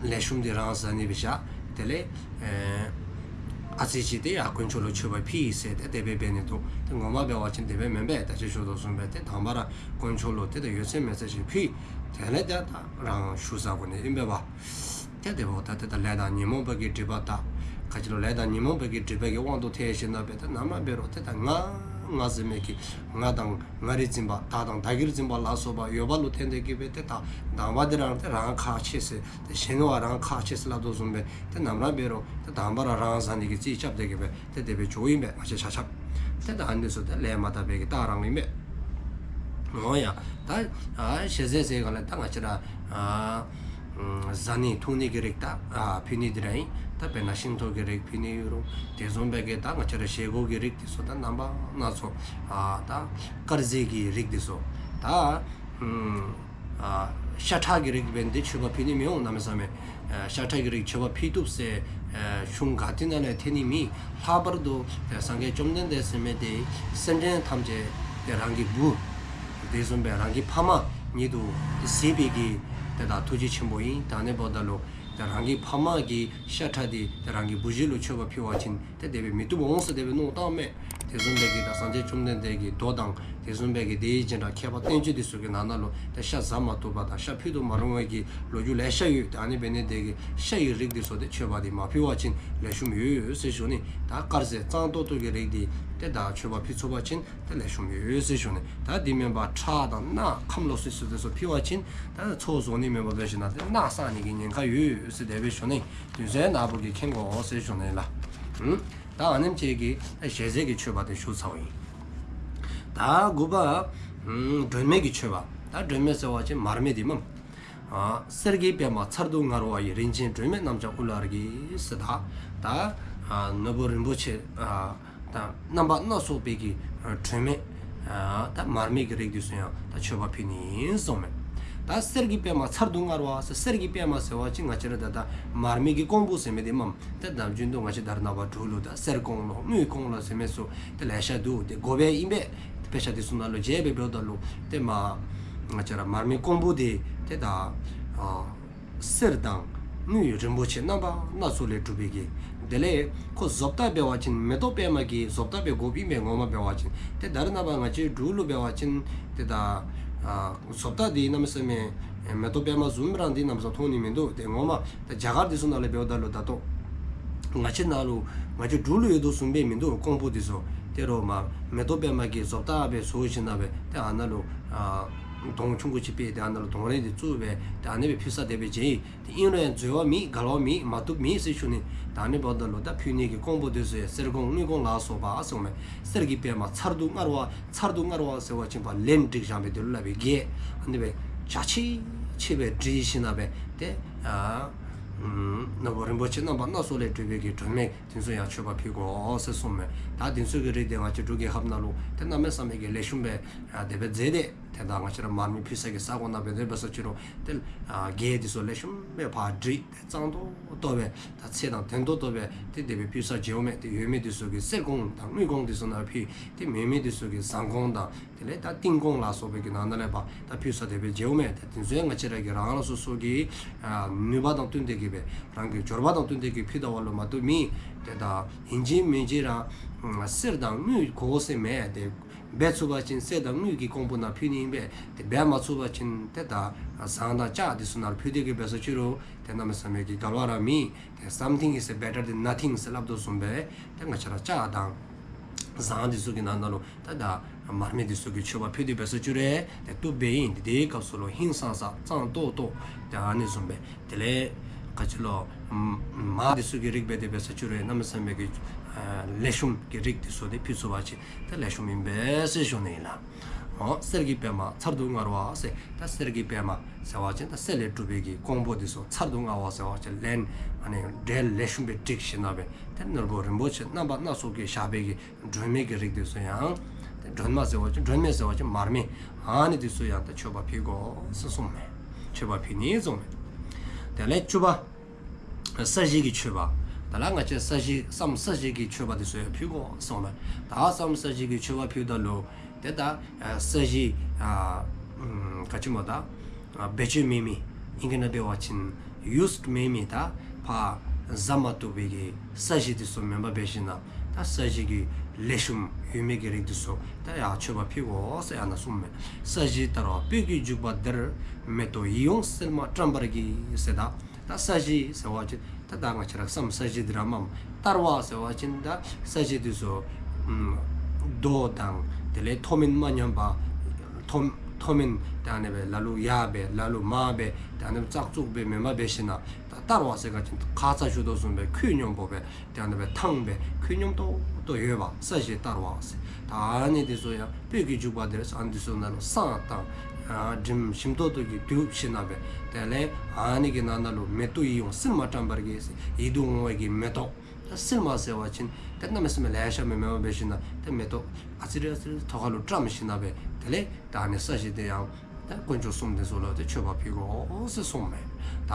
ལེགས་ཤོམ་དེ་རང་བཟའ་ནི་སྦེ་བཞག། དེ་ལས་ཨེ་ཨ་ཙི་ཅིག་དེ་ཡང་དཀོན་མཆོག་ལུ་མཆོད་པ་ཕུལ་ཟེར་ཏེ་དེ་སྦེ་འབད་ནི་འདུག། ཏེ་ངོ་མ་འབད་བ་ཅིན་དེ་སྦེ་མེན་པས། ད་ཅི་ཞུ་དོ་བཟུམ་སྦེ་ཏེ་དང་པ་ར་དཀོན་མཆོག་ལུ་ཏེ་ད་ཡོད་ཚད་མེད་ཚད་ཅིག་ཕུལ། དེ་ལས་ཏེ་ད་རང་ཞུ་བཟའ་དགོ་ནི་ཨིན་པས་པ། ཏེ་དེ་འབདཝ་ད་ཏེ་ད་ལས་དང་ཉོན་མོངས་པ་གི་སྒྲིབ་པ་དག། ག་ཅི་ལོ་ལས་དང་ཉོན་མོངས་པ་གི་སྒྲིབ་པ་གི་དབང་དུ་ཐལ་ཞིནམ་ལས་སྦེ་ཏེ་ནམ་ར་འབད་རུང་ཏེ་ད་ང་ང་ཟེར་མི་གི་ང་དང་ང་རིག་འཛིན་པ་བདག་དང་བདག་གིར་འཛིན་པ་ལ་སོགས་པ་ཡོདཔ་ལུ་བརྟེན་ཏེ་གི་སྦེ་ཏེ་ད་དང་པ་དེ་རང་ཏེ་རང་ཁ་ཕྱེ་ཟེར་ཏེ་གཞན་བ་རང་ཁ་ཕྱེ་ཟེར་སླབ་དོ་བཟུམ་སྦེ་ཏེ་ནམ་ར་འབད་རུང་ཏེ་དང་པ་ར་རང་བཟའ་ནི་གི་རྩིས་རྐྱབ་སྟེ་གི་སྦེ་ཏེ་དེ་སྦེ་འགྱོཝ་ཨིན་པས། ང་བཅས་ཆ་ཁྱབ་ཏེ་ད་ཨ་ནི་ཚུ་ཏེ་ལས་མ་དག་པའི་གི་རྟགས་རང་ཨིན་པས། འོ་ཡ། ད་ཨ་ཞལ་ཟས་ཟེར་ག་ལས་ད་ང་བཅས་ར་ཨ་ཨམ་བཟའ་ནི་འཐུང་ནི་གི་རིགས་ད་ཨ་ཕུལ་ནི་འདི་ར་ཨིན། ད་དཔེར་ན་ཤིང་ཏོག་གི་རིགས་ཕུལ་ནི་ཡོད་རུང་དེ་བཟུམ་སྦེ་གི་ད་ང་བཅས་ར་བཞེས་སྒོ་གི་རིགས་དེ་ཚུ་ད་རྣམ་པ་སྣ་ཚོགས། ཨ་ད་དཀར་ཟས་ཀྱི་རིགས་དེ་ཚུ་ད་ཨམ་ཨ་ཤ་ཁྲག་གི་རིགས་འབདན་ཏེ་མཆོད་པ་ཕུལ་ནི་མི་འོང་གནམ་མེད་ས་མེད། ཨ་ཤ་ཁྲག་གི་རིགས་མཆོད་པ་ཕུལ་བཏུབ་ཟེར་ཨ་གཞུང་ག་ཏེ་ནང་ལས་ཐོན་ནི་མེད། ལྷག་པར་དུ་ཏེ་སངས་རྒྱས་བཅོམ་ལྡན་འདས་ཟེར་མི་དེ་སེམས་ཅན་ཐམས་ཅད་ཏེ་རང་གི་བུ་དེ་བཟུམ་སྦེ་རང་གི་ཕ་མ་ཉིད་དུ་ཏེ་གཟིགས་པའི་གི་ཏེ་ད་ཐུགས་རྗེ་ཆེན་པོ་ཨིན། ད་ཨ་ནི་འབདཝ་ད་ལུ་ཏེ་རང་གི་ཕ་མ་གི་ཤ་ཁྲག་དེ་ཏེ་རང་གི་བུ་གཞི་ལུ་མཆོད་པ་ཕུལ་བ་ཅིན་ཏེ་དེ་སྦེ་མི་བཏུབ་འོང་ཟེར་དེ་སྦེ་མནོ་བསམ་བཏངམ་མས། དེ་བཟུམ་སྦེ་གི་ད་སངས་རྒྱས་བཅོམ་ལྡན་འདས་ཀྱི་མདོ་དང་དེ་བཟུམ་སྦེ་གི་དེ་བཞིན་དུ་མཁས་པ་བསྟན་བཅོས་དེ་ཚུ་གི་ནང་ན་ལུ་ད་ཤ་བཟའ་མ་བཏུབ་པ་དང་ཤ་ཕུད་དུ་མ་རུང་བའི་གི་ལོ་རྒྱུས་ལེ་ཤ་ཡོད། ད་ཨ་ནི་འབད་ནི་དེ་གིས་ཤ་ཡི་རིགས་དེ་ཚུ་དེ་མཆོད་པ་དེ་མ་ཕུལ་བ་ཅིན་ལེགས་ཤོམ་ཡོད་ཟེར་ཞུ་ནི། ད་དཀར་ཟས་གཙང་ཏོག་ཏོ་གི་རིགས་དེ་དེ་ད་མཆོད་པ་ཕུལ་ཚུགས་པ་ཅིན་དེ་ལེགས་ཤོམ་ཡོད་ཟེར་ཞུ་ནི། ད་དེ་མེན་པར་ཁྲག་དང་རྣག་ཁམ་ལོག་སི་སི་དེ་ཚུ་ཕུལ་བ་ཅིན་ད་ཚོགས་རྫོགས་ནི་མེན་པར་འབད་ཞིནམ་ལས་དེ་རྣག་བསགས་ནི་གི་ཉེན་ཁ་ཡོད་ཟེར་དེ་སྦེ་ཞུ་ནི། དེ་ཚུ་ཡང་ན་བུ་གིས་མཁྱེན་དགོ་ཟེར་ཞུ་ནི་ལགས། ཨུམ། ད་ཨ་ནེམ་ཅིག་གིས་ཞལ་ཟས་ཀྱི་མཆོད་པ་དེ་ཞུ་ཚརཝ་ཨིན། ད་དགུ་པ། ཨུམ། སྒྲོན་མེ་གི་མཆོད་པ། ད་སྒྲོན་མེ་ཟེར་བ་ཅིན་མར་མེ་དེ་མས། ཨ་གསེར་གྱི་པདྨ་ཚར་དུ་དངར་བ་ཡི། རིན་ཆེན་སྒྲོན་མེ་རྣམས་ཀྱང་དབུ་ལ་གྱིས་ཟེར། ད་ད་ཨ་ནོར་བུ་རིན་པོ་ཆེ་ཨ་ད་རྣམ་པ་སྣ་ཚོགས་པའི་གི་ཨ་སྒྲོན་མེ་ཨ་ད་མར་མེ་གི་རིགས་དེ་ཚུ་ཡང་ད་མཆོད་པ་ཕུལ་ནི་གསུངམ་མས། ད་གསེར་གྱི་པདྨ་ཚར་དུ་དངར་བ་ཟེར། གསེར་གྱི་པདྨ་ཟེར་བ་ཅིན་ང་བཅས་ར་ད་ད་མར་མེ་གི་ཀོང་བུ་ཟེར་མི་དེ་མས། ད་ནམ་རྒྱུན་དུ་ང་བཅས་ད་རེས་ནངས་པ་འབྲུག་ལུ་ད་གསེར་ཀོང་ལོ་དངུལ་ཀོང་ལོ་ཟེར་མི་ཚུ་དེ་ལེ་ཤ་འདུག། དེ་དགོ་པས་ཨིན་པས། དཔེ་ཆ་དེ་ཚུ་ནང་ལུ་མཇལ་སྦེ་འབདཝ་ད་ལུ་དེ་མ་ང་བཅས་ར་མར་མེ་ཀོང་བུ་དེ་དེ་ད་ཨ་གསེར་དང་དངུལ་རིན་པོ་ཆེ་རྣམ་པ་སྣ་ཚོགས་ལས་གྲུབ་པའི་གི། དེ་ལས་ཁོ་བཟོ་ལྟ་འབད་བ་ཅིན་མེ་ཏོག་པདྨ་གི་བཟོ་ལྟ་སྦེ་དགོཔ་ཨིན་པས། ངོ་མ་འབད་བ་ཅིན་དེ་ད་རེས་ནངས་པ་ང་བཅས་འབྲུག་ལུ་འབད་བ་ཅིན་དེ་ད་ཨ་བཟོ་ལྟ་དེ་གནམ་མེད་ས་མེད་མེ་ཏོག་པདྨ་བཟུམ་ར་དེ་གནམ་མེད་ས་མཐོང་ནི་མིན་འདུག། དེ་ངོ་མ་ད་རྒྱ་གར་དེ་ཚུ་ནང་ལུ་འབདཝ་ད་ལུ་ད་ལྟོ་ང་བཅས་ནང་ལུ་ང་བཅས་འབྲུག་ལུ་ཡོད་དོ་བཟུམ་སྦེ་མིན་འདུག། ཀོང་བུ་དེ་ཚུ་དེ་རུང་མ་མེ་ཏོག་པདྨ་གི་བཟོ་ལྟ་སྦེ་བཟོ་ཞིནམ་ལས་དེ་ཨ་ནཱ་ལུ་ཨ་དོང་ཆུང་ཀུ་ཅིག་སྦེ་དེ་ཨ་ནཱ་ལུ་དོང་རས་དེ་བཙུགས་སྦེ་དེ་ཨ་ནི་སྦེ་ཕུལ་ས་དེ་སྦེ་མཇལ་ཡི། དེ་ཨིན་རུང་ཡང་འཛོལ་བ་མེད། འགལ་བ་མེད། མ་བཏུབ་མེད་ཟེར་ཞུ་ནི། ད་ཨ་ནི་འབདཝ་ད་ལུ་ད་ཕུལ་ནི་གི་ཀོང་བུ་དེ་ཚུ་ཡང་གསེར་ཀོང་དངུལ་ཀོང་ལ་སོགས་པ་ཟེརཝ་མས། གསེར་གྱི་པདྨ་ཚར་དུ་དངར་བ། ཚར་དུ་དངར་བ་ཟེར་བ་ཅིན་ཕར་ལན་སྒྲིག་བཞག་སྦེ་དེ་ལུ་སླབ་པའི་གི་ཨ་ནི་སྦེ་འཇའ་ཆི་ཆི་སྦེ་བྲིས་ཞིནམ་ལས་དེ་ཨ་ཨམ་ནོར་བུ་རིན་པོ་ཆེ་རྣམ་པ་སྣ་ཚོགས་ལས་གྲུབ་པའི་གི་སྒྲོན་མེ་དེ་ཚུ་ཡང་མཆོད་པ་ཕུལ་དགོ་ཟེར་གསུངམ་མས། ད་དེ་ཚུ་གི་རིགས་དེ་ང་བཅས་འབྲུག་རྒྱལ་ཁབ་ནང་ལུ་དེ་གནམ་མེད་ས་མེད་ཀྱི་ལེགས་ཤོམ་སྦེ་ཨ་དེ་སྦེ་མཛད་དེ། དེ་ད་ང་བཅས་ར་མར་མེ་ཕུལ་ས་གི་ས་གོ་ནང་སྦེ་དེ་སྦེ་སོང་ཅི་རུང་དེ་ཨ་གྱལ་དེ་ཚུ་ལེགས་ཤོམ་སྦེ་ཕར་བྲིས་ཏེ་གཙང་ཏོག་ཏོ་སྦེ་ད་ཚད་དང་ལྡན་ཏོག་ཏོ་སྦེ་དེ་དེ་སྦེ་ཕུལ་ས་མཇལཝ་མས། དེ་ཡོད་མི་དེ་ཚུ་གིས་གསེར་ཀོང་དང་དངུལ་ཀོང་དེ་ཚུ་ནང་ཕུལ། དེ་མེད་མི་དེ་ཚུ་གིས་ཟངས་ཀོང་དང་དེ་ལས་ད་ཏིང་ཀོང་ལ་སོགས་པའི་གི་ནང་ན་ལས་ཕར་ད་ཕུལ་ས་དེ་སྦེ་མཇལཝ་མས། དེ་དེ་ཚུ་ཡང་ང་བཅས་ར་གིས་རང་རང་སོ་སོ་གི་ཨ་ནུས་པ་དང་བསྟུན་ཏེ་གི་སྦེ་རང་གི་འབྱོར་པ་དང་བསྟུན་ཏེ་གི་ཕུལ་ད་པ་ལུ་མ་བཏུབ་མེད། དེ་ད་ཨིན་ཅི་མིན་ཅི་ར་ཨ་གསེར་དང་དངུལ་དགོ་ཟེར་མེད། དེ་འབད་ཚུགས་པ་ཅིན་གསེར་དང་དངུལ་གྱི་ཀོང་བུ་ནང་ཕུལ་ནི་ཨིན་པས། དེ་འབད་མ་ཚུགས་པ་ཅིན་དེ་ད་ཟངས་དང་ལྕགས་དེ་ཚུ་ནང་ཕུལ་ཏེ་གི་འབད་སོང་ཅི་རུང་དེ་གནམ་མེད་ས་མེད་ཀྱི་འགལ་བ་ར་མེད། དེ་something is better than nothing ཟེར་སླབ་དོ་བཟུམ་སྦེ་དེ་ང་བཅས་ར་ལྕགས་དང་ཟངས་དེ་ཚུ་གི་ནང་ན་ལུ་དེ་ད་མར་མེ་དེ་ཚུ་གི་མཆོད་པ་ཕུལ་ཏེ་འབད་སོང་ཅི་རུང་དེ་བཏུབ་པས་ཨིན། དེ་དེའི་སྐབས་སུ་ལུ་ཧིང་སངས་ས་གཙང་ཏོག་ཏོ་དེ་ཨ་ནི་བཟུམ་སྦེ་དེ་ལས་ག་ཅི་ལོ་མར་དེ་ཚུ་གི་རིགས་འབད་དེ་འབད་སོང་ཅི་རུང་གནམ་མེད་ས་མེད་ཀྱི་ཨ་ལེགས་ཤོམ་གྱི་རིགས་དེ་ཚུ་དེ་ཕུལ་ཚུགས་པ་ཅིན་དེ་ལེགས་ཤོམ་ཨིན་པས་ཟེར་ཞུ་ནི་ཨིན་ལགས། འོ་གསེར་གྱི་པདྨ་ཚར་དུ་དངར་བ་ཟེར། ད་གསེར་གྱི་པདྨ་ཟེར་བ་ཅིན་ད་གསེར་ལས་གྲུབ་པའི་གི་ཀོང་བུ་དེ་ཚུ། ཚར་དུ་དངར་བ་ཟེར་བ་ཅིན་ལན་ཨ་ནི་འབྲས་ལེགས་ཤོམ་སྦེ་བསྒྲིགས་ཞིནམ་ལས་དེ་ནོར་བུ་རིན་པོ་ཆེ་རྣམ་པ་སྣ་ཚོགས་ཀྱིས་བཞག་པའི་གི་སྒྲོན་མེ་གི་རིགས་དེ་ཚུ་ཡང་། དེ་སྒྲོན་མ་ཟེར་བ་ཅིན་སྒྲོན་མེ་ཟེར་བ་ཅིན་མར་མེ། ཨ་ནི་དེ་ཚུ་ཡང་ད་མཆོད་པ་ཕུལ་དགོ་ཟེར་གསུངམ་མས། མཆོད་པ་ཕུལ་ནི་གསུངམ་མས། དེ་ལས་བཅུ་པ། ས་གཞི་གི་མཆོད་པ། ད་ལས་ང་བཅས་ས་གཞི་སྲམ་ས་གཞི་གི་མཆོད་པ་དེ་ཚུ་ཡང་ཕུལ་དགོ་གསུངམ་མས། ད་སྲམ་ས་གཞི་གི་མཆོད་པ་ཕུལཝ་ད་ལུ་དེ་ད་ས་གཞི་ཨ་ཨམ་ག་ཅི་སྨོ་ད་ཨ་བེད་སྤྱོད་མེད་མི་ཨིང་སྐད་ནང་འབད་བ་ཅིན་ཡུསཌ་མེད་མི་ད་ཕར་བཟའ་མ་བཏུབ་པའི་གི་ས་གཞི་དེ་ཚུ་མེན་པར་འབད་ཞིནམ་ལས་ད་ས་གཞི་གི་ལེགས་ཤོམ་ཡོད་མི་གི་རིགས་དེ་ཚུ་ད་ཡང་མཆོད་པ་ཕུལ་དགོ་ཟེར་ཨ་ནཱ་གསུངམ་མས། ས་གཞི་དར་བ་སྤོས་ཀྱི་བྱུག་པ་འདིར། མེ་ཏོག་ཡིད་འོང་སིལ་མ་བཀྲམ་པར་བགྱི་ཟེར། ད་ད་ས་གཞི་ཟེར་བ་ཅིན་ད་ད་ང་བཅས་ར་སྲམ་ས་གཞི་འདི་ར་མས། དར་བ་ཟེར་བ་ཅིན་ད་ས་གཞི་དེ་ཚུ་ཨམ་རྡོ་དང་དེ་ལས་མཐོ་དམན་མ་མཉམ་པ། མཐོ་མཐོ་དམན་ད་ཨ་ནི་སྦེ་ལ་ལུ་ཡར་སྦེ་ལ་ལུ་མར་སྦེ་ད་ཨ་ནི་སྦེ་ཙག་ཙོག་སྦེ་མེན་པར་འབད་ཞིནམ་ལས་ད་དར་བ་ཟེར་བ་ཅིན་ཁ་ཙ་ཞུ་དོ་བཟུམ་སྦེ་ཁོད་སྙོམས་པོ་སྦེ་ད་ཨ་ནི་སྦེ་ཐང་སྦེ་ཁོད་སྙོམས་ཏོག་ཏོ་ཡོདཔ་ས་གཞི་དར་བ་ཟེར། ད་ཨ་ནི་དེ་ཚུ་ཡང་སྤོས་ཀྱི་བྱུག་པ་འདིར་ཟེར་ཨ་ནི་དེ་ཚུ་ནང་ལུ་བསང་དང་ཨ་དྲིམ་ཞིམ་ཏོག་ཏོ་གིས་དུད་ཞིནམ་ལས་དེ་ལས་ཨ་ནི་གི་ནང་ན་ལུ་མེ་ཏོག་ཡིད་འོང་སིལ་མ་བཀྲམ་པར་བགྱི་ཟེར། ཡིད་དུ་འོང་བའི་གི་མེ་ཏོག། ད་སིལ་མ་ཟེར་བ་ཅིན་ད་གནམ་མེད་ས་མེད་ལེ་ཤ་མེན་པར་འབད་ཞིནམ་ལས་ད་མེ་ཏོག་ཨ་ཙི་རེ་ཨ་ཙི་རེ་ཐོག་ཁ་ལུ་བཀྲམ་ཞིནམ་ལས་དེ་ལས་ད་ཨ་ནི་ས་གཞི་དེ་ཡང་ད་དཀོན་མཆོག་གསུམ་དེ་ཚུ་ལུ་ད་མཆོད་པ་ཕུལ་དགོ་ཟེར་གསུངམ་མས། ད་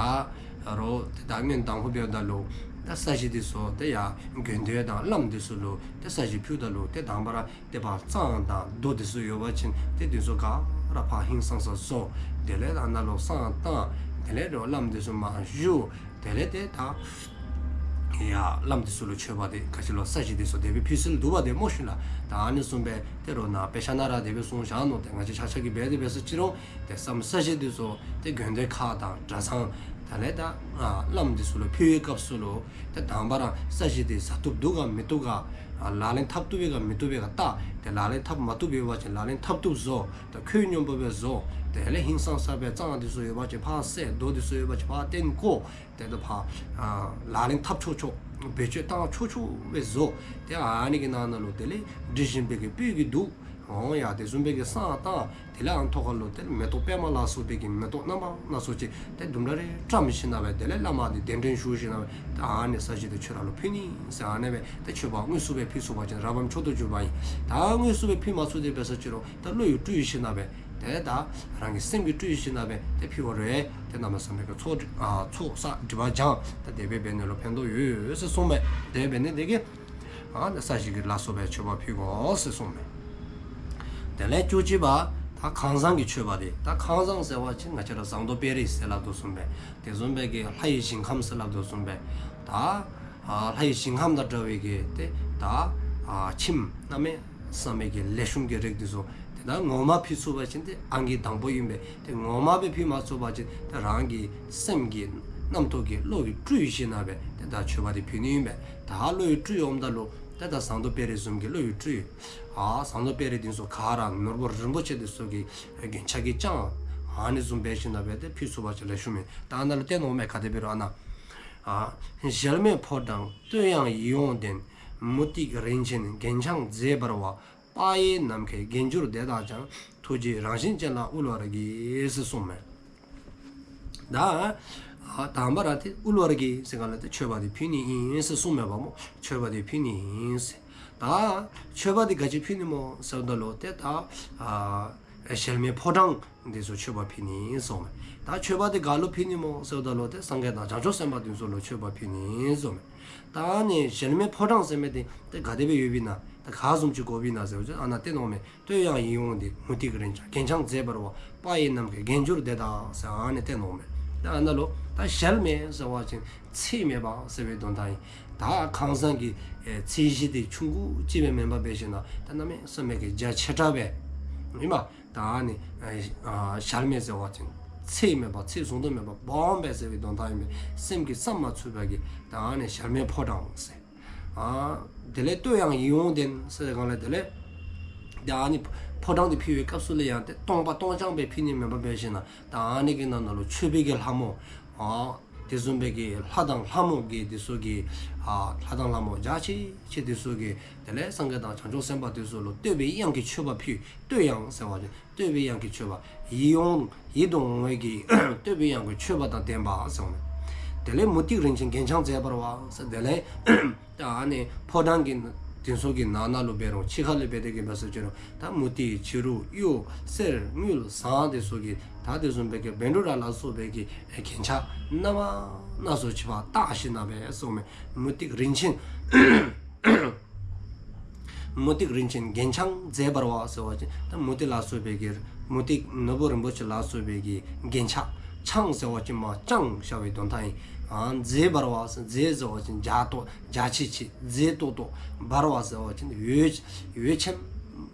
རུང་ད་སྔོན་དང་ཕུ་འབདཝ་ད་ལུ་ད་ས་གཞི་དེ་ཚུ་ད་ཡང་དགོན་སྡེ་དང་བླམ་དེ་ཚུ་ལུ་ད་ས་གཞི་ཕུལཝ་ད་ལུ་ད་དང་པ་ར་ཏེ་ཕར་བསང་དང་རྡོ་དེ་ཚུ་ཡོད་པ་ཅིན་ཏེ་དེ་ཚུ་ག་ར་ཕར་ཧིང་སངས་ས་བཟོ། དེ་ལས་ད་ནཱ་ལུ་བསང་བཏང་། དེ་ལས་རོགས་བླམ་དེ་ཚུ་མར་བཞུགས། དེ་ལས་ཏེ་ད་ ཡ་བླམ་འདི་ཚུ་ལུ་མཆོད་པ་འདི་ག་ཅི་ལོ་ས་གཞི་འདི་ཚུ་དེ་སྦེ་ཕུལ་སྲོལ་འདུག་པ་དེ་སྨོ་ཤིག་ལགས། ད་ཨ་ནི་བཟུམ་སྦེ་ཏེ་རོགས་ནཱ་དཔེ་ཆ་ནང་ར་དེ་སྦེ་གསུངས་བཞག་ནུག། ཏེ་ང་བཅས་ཆ་ཁྱབ་ཀྱིས་འབད་དེ་འབད་ས་ཅིག་རུང་ཏེ་བསམ་ས་གཞི་འདི་ཚུ་ཏེ་དགོན་སྡེ་ཁག་དང་གྲྭ་ཚང་དེ་ལས་ད་ཨ་བླམ་འདི་ཚུ་ལུ་ཕུལ་བའི་སྐབས་སུ་ལུ་ཏེ་དང་པ་ར་ས་གཞི་འདི་བཟའ་བཏུབ་འདུག་ག་མི་བཏུབ་ག། ཨ་ལག་ལེན་འཐབ་བཏུབ་པས་ག་མི་བཏུབ་པས་ག་བལྟ། ཏེ་ལག་ལེན་འཐབ་མ་བཏུབ་ཡོད་པ་ཅིན་ལག་ལེན་འཐབ་བཏུབ་བཟོ། ཏེ་ཁོད་སྙོམས་པོ་སྦེ་བཟོ། དེ་ལས་ཧིང་སངས་ས་སྦེ་རྩང་འདི་ཚུ་ཡོད་པ་ཅིན་ཕར་བསལ། རྡོ་འདི་ཚུ་ཡོད་པ་ཅིན་ཕར་བཏོན་བཀོ། ཏེ་ད་ཕར་ཨ་ལག་ལེན་འཐབ་ཆོག་ཆོག་བེད་སྤྱོད་བཏང་ཆོག་ཆོག་སྦེ་བཟོ། ཏེ་ཨ་ནི་གི་ནང་ན་ལུ་དེ་ལས་འབྲི་བཞིན་པའི་གི་སྤོས་ཀྱི་བདུག། འོང་ཡ་དེ་བཟུམ་སྦེ་གི་བསང་བཏང་། དེ་ལས་ཨ་ནི་ཐོག་ཁ་ལུ་དེ་ལས་མེ་ཏོག་པདྨ་ལ་སོགས་པའི་གི་མེ་ཏོག་རྣམ་པ་སྣ་ཚོགས་ཅིག་ཏེ་ལྡུམ་ར་རེ་བཀྲམ་ཞིནམ་ལས་དེ་ལས་བླ་མ་དེ་གདན་འདྲེན་ཞུ་ཞིནམ་ལས་ཏེ་ཨ་ནི་ས་གཞི་དེ་ཁྱོད་ར་ལུ་ཕུལ་ནི་ཟེར་ཨ་ནི་སྦེ་ཏེ་མཆོད་པ་དངོས་སུ་སྦེ་ཕུལ་ཚུགས་པ་ཅིན་རབ་བམ་མཆོག་ཏུ་གྱུར་པ་ཨིན། ད་དངོས་སུ་སྦེ་ཕུལ་མ་ཚུགས་དེ་འབད་ས་ཅིག་རུང་ད་བློ་ཡིས་སྤྲུལ་ཞིནམ་ལས་ཏེ་ད་རང་གི་སེམས་ཀྱིས་སྤྲུལ་ཞིནམ་ལས་ཏེ་ཕུལ་བ་རེ་ཏེ་གནམ་མེད་ས་མེད་ཀྱི་ཚོགས་ཨ་ཚོགས་བསགས་སྒྲིབ་པ་སྦྱང་། ད་དེ་སྦེ་འབད་ནི་ལུ་ཕན་ཐོགས་ཡོད་ཟེར་གསུངས་མས། དེ་འབད་ནི་དེ་གིས་ཨ་ནི་ས་གཞི་གི་ལ་སོགས་པའི་མཆོད་པ་ཕུལ་དགོ་ཟེར་གསུངས་མས། དེ་ལས་བཅུ་གཅིག་པ་ད་ཁང་བཟང་གི་མཆོད་པ་དེ། ད་ཁང་བཟང་ཟེར་བ་ཅིན་ང་བཅས་ར་ཟངས་མདོག་དཔལ་རི་ཟེར་སླབ་དོ་བཟུམ་སྦེ་དེ་བཟུམ་སྦེ་གི་ལྷ་ཡི་ཞིང་ཁམས་ཟེར་སླབ་དོ་བཟུམ་སྦེ་ད་ཨ་ལྷ་ཡི་ཞིང་ཁམས་དང་འདྲ་བའི་གི་ཏེ་ད་ཨ་ཁྱིམ་གནམ་མེད་ས་མེད་ཀྱི་ལེགས་ཤོམ་གྱི་རིགས་དེ་ཚུ་ཏེ་ད་ངོ་མ་ཕུལ་ཚུགས་པ་ཅིན་ཏེ་ཨང་ཀི་དང་པོ་ཨིན་པས། ཏེ་ངོ་མ་སྦེ་ཕུལ་མ་ཚུགས་པ་ཅིན་ཏེ་རང་གི་སེམས་ཀྱི་རྣམ་རྟོག་གི་བློ་ཡིས་སྤྲུལ་ཞིནམ་ལས་ཏེ་ད་མཆོད་པ་དེ་ཕུལ་ནི་ཨིན་པས། ད་བློ་ཡིས་སྤྲུལ་འོངམ་ད་ལུ་ཏེ་ད་ཟངས་མདོག་དཔལ་རི་བཟུམ་གྱི་བློ་ཡིས་སྤྲུལ། ཨ་ཟངས་མདོག་དཔལ་རི་དེ་ཚུ་ག་ར་ནོར་བུ་རིན་པོ་ཆེ་དེ་ཚུ་གིས་རྒྱན་ཆ་གིས་བཅང་། ཨ་ནི་བཟུམ་འབད་ཞིནམ་ལས་ཏེ་ཕུལ་ཚུགས་པ་ཅིན་ལེགས་ཤོམ་ཨིན། ད་ཨ་ནཱ་ལུ་བསྟན་འོང་མས། ག་དེ་འབད་རུང་ཨ་ནཱ་ཨ་གཞལ་མེད་ཕོ་བྲང་བསྟོད་དབྱངས་ཡིད་འོང་ལྡན། མུ་ཏིག་རིན་ཆེན་རྒྱན་འཕྱང་མཛེས་འབར་བ། དཔག་ཡས་ནམ་མཁའི་རྒྱན་གྱུར་དེ་དག་ཀྱང་། ཐུགས་རྗེའི་རང་བཞིན་ཅན་ལ་དབུལ་བར་བགྱི་ཟེར་གསུངས་མས། ད་ཨ་དང་པ་ར་ཏེ་དབུལ་བར་བགྱི་ཟེར་ག་ལས་ཏེ་མཆོད་པ་དེ་ཕུལ་ནི་ཨིན་ཟེར་གསུངས་མས་པ་སྨོ། མཆོད་པ་དེ་ཕུལ་ནི་ཨིན་ཟེར། ད་མཆོད་པ་དེ་ག་ཅི་ཕུལ་ནི་སྨོ་ཟེརཝ་ད་ལུ་ཏེ་ད་ཨ་གཞལ་མེད་ཕོ་བྲང་འདི་ཚུ་མཆོད་པ་ཕུལ་ནི་གསུངས་མས། ད་མཆོད་པ་དེ་ག་ལུ་ཕུལ་ནི་སྨོ་ཟེརཝ་ད་ལུ་ཏེ་སངས་རྒྱས་དང་བྱང་ཆུབ་སེམས་དཔའ་འདི་ཚུ་ལུ་མཆོད་པ་ཕུལ་ནི་གསུངས་མས། ད་ཨ་ནི་གཞལ་མེད་ཕོ་བྲང་ཟེར་མི་དེ་ཏེ་ག་དེ་སྦེ་ཡོདཔ་ཨིན་ན། ད་ག་བཟུམ་ཅིག་དགོཔ་ཨིན་ན་ཟེར་བ་ཅིན་ཨ་ནཱ་བསྟན་འོང་མས། བསྟོད་དབྱངས་ཡིད་འོང་ལྡན། མུ་ཏིག་རིན་ཆེན་རྒྱན་འཕྱང་མཛེས་འབར་བ། དཔག་ཡས་ནམ་མཁའི་རྒྱན་གྱུར་དེ་དག་ཟེར་ཨ་ནི་བསྟན་འོང་མས། ད་ཨ་ནཱ་ལུ་ད་གཞལ་མེད་ཟེར་བ་ཅིན་ཚད་མེད་པ་ཟེར་བའི་དོན་དག་ཨིན། ད་ཁང་བཟང་གི་ཨེ་ཚད་གཞི་དེ་ཆུང་ཀུ་ཅིག་སྦེ་མེན་པར་འབད་ཞིནམ་ལས་ད་གནམ་མེད་ས་མེད་ཀྱི་རྒྱ་ཆེ་དྲགས་སྦེ་ཨིན་པས། ད་ཨ་ནི་ཨ་གཞལ་མེད་ཟེར་བ་ཅིན་ཚད་མེད་པ་ཚད་བཟུང་དུ་མེད་པ་སྦོམ་སྦེ་ཟེར་བའི་དོན་དག་ཨིན་པས། སེམས་ཀྱིས་བསམ་མ་ཚུགས་པའི་གི་ད་ཨ་ནི་གཞལ་མེད་ཕོ་བྲང་ཟེར། ཨ་དེ་ལས་བསྟོད་དབྱངས་ཡིད་འོང་ལྡན་ཟེར་གང་ལས་དེ་ལས་ད་ཨ་ནི་ཕོ་བྲང་དེ་ཕུལ་བའི་སྐབས་སུ་ལས་ཡང་ཏེ་སྟོང་པ་སྟོང་རྐྱང་སྦེ་ཕུལ་ནི་མེན་པར་འབད་ཞིནམ་ལས་ད་ཨ་ནི་གི་ནང་ན་ལུ་མཆོད་པའི་གི་ལྷ་མོ་ཨ་དེ་བཟུམ་སྦེ་གི་ལྷ་དང་ལྷ་མོ་གི་དེ་ཚུ་གི་ཨ་ལྷ་དང་ལྷ་མོ་རྒྱ་ཆེ་ཆེ་དེ་ཚུ་གིས་དེ་ལས་སངས་རྒྱས་དང་བྱང་ཆུབ་སེམས་དཔའ་དེ་ཚུ་ལུ་བསྟོད་པའི་དབྱངས་ཀྱི་མཆོད་པ་ཕུལ། བསྟོད་དབྱངས་ཟེར་བ་ཅིན་བསྟོད་པའི་དབྱངས་ཀྱི་མཆོད་པ། ཡིད་འོང་ཡིད་དུ་འོང་བའི་གི་བསྟོད་པའི་དབྱངས་ཀྱི་མཆོད་པ་དང་ལྡན་པ་ཟེར་འོང་མས། དེ་ལས་མུ་ཏིག་རིན་ཆེན་རྒྱན་འཕྱང་མཛེས་འབར་བ་ཟེར། དེ་ལས་ད་ཨ་ནི་ཕོ་བྲང་གི་དེ་ཚུ་གི་ནང་ན་ལུ་འབད་རུང་ཕྱི་ཁ་ལུ་འབད་དེ་གི་འབད་ས་ཅིག་རུང་ད་མུ་ཏིག་བྱུ་རུ་གཡུ་གསེར་དངུལ་ཟངས་དེ་ཚུ་གི་ད་དེ་བཟུམ་སྦེ་གི་བཻ་ཌཱུརྱ་ལ་སོགས་པའི་གི་རྒྱན་ཆ་རྣམ་པ་སྣ་ཚོགས་ཅིག་ཕར་བཏགས་ཞིནམ་ལས་སྦེ་གསུངས་མས། མུ་ཏིག་རིན་ཆེན་མུ་ཏིག་རིན་ཆེན་རྒྱན་འཕྱང་མཛེས་འབར་བ་ཟེར་བ་ཅིན་ད་མུ་ཏིག་ལ་སོགས་པའི་གི་མུ་ཏིག་ནོར་བུ་རིན་པོ་ཆེ་ལ་སོགས་པའི་གི་རྒྱན་ཆ། འཕྱང་ཟེར་བ་ཅིན་མར་བརྐྱང་བཞག་པའི་དོན་དག་ཨིན། ཨ་མཛེས་འབར་བ་ཟེར་མཛེས་ཟེར་བ་ཅིན་རྒྱ་ཏོག་རྒྱ་ཆེ་ཆེ་མཛེས་ཏོག་ཏོ། འབར་བ་ཟེར་བ་ཅིན་འོད་འོད་ཆེམ་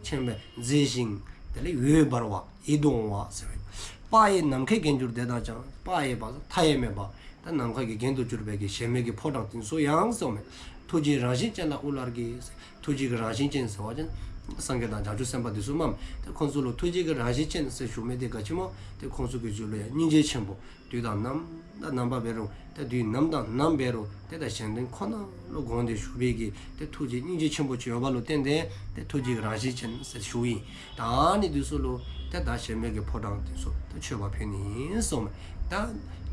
ཆེམ་སྦེ་མཛེས་ཤིང་དེ་ལས་འོད་འབར་བ་ཡིད་དུ་འོང་བ་ཟེར་བའི། དཔག་ཡས་ནམ་མཁའི་རྒྱན་གྱུར་དེ་དག་ཀྱང་། དཔག་ཡས་པ་མཐའ་ཡས་མེད་པ། ད་ནམ་མཁའ་གི་རྒྱན་དུ་གྱུར་པའི་གི་གཞལ་མེད་ཀྱི་ཕོ་བྲང་དེ་ཚུ་ཡང་གསུངས་མས། ཐུགས་རྗེའི་རང་བཞིན་ཅན་ལ་དབུལ་བར་བགྱི། ཐུགས་རྗེ་གི་རང་བཞིན་ཅན་ཟེར་བ་ཅིན་སངས་རྒྱས་དང་བྱང་ཆུབ་སེམས་དཔའ་དེ་ཚུ་མས། ཏེ་ཁོང་ཚུ་ལུ་ཐུགས་རྗེ་གི་རང་བཞིན་ཅན་ཟེར་ཞུ་མི་དེ་ག་ཅི་སྨོ། ཏེ་ཁོང་ཚུ་གི་རྒྱུད་ལུ་ཡང་སྙིང་རྗེ་ཆེན་པོ་དུས་དང་ནམ་དང་རྣམ་པ་འབད་རུང་ཏེ་དུས་ནམ་དང་ནམ་འབད་རུང་ཏེ་ད་གཞན་དོན་ཁོ་ན་ལུ་དགོངས་ཏེ་བཞུགས་པའི་གི་ཏེ་ཐུགས་རྗེ་སྙིང་རྗེ་ཆེན་པོ་ཅིག་ཡོད་པ་ལུ་བརྟེན་ཏེ་ཏེ་ཐུགས་རྗེ་གི་རང་བཞིན་ཅན་ཟེར་ཞུཝ་ཨིན། ད་ཨ་ནི་དེ་ཚུ་ལུ་ཏེ་ད་གཞལ་མེད་ཀྱི་ཕོ་བྲང་དེ་ཚུ་ཏེ་མཆོད་པ་ཕུལ་ནི་ཨིན་གསུངས་མས། ད་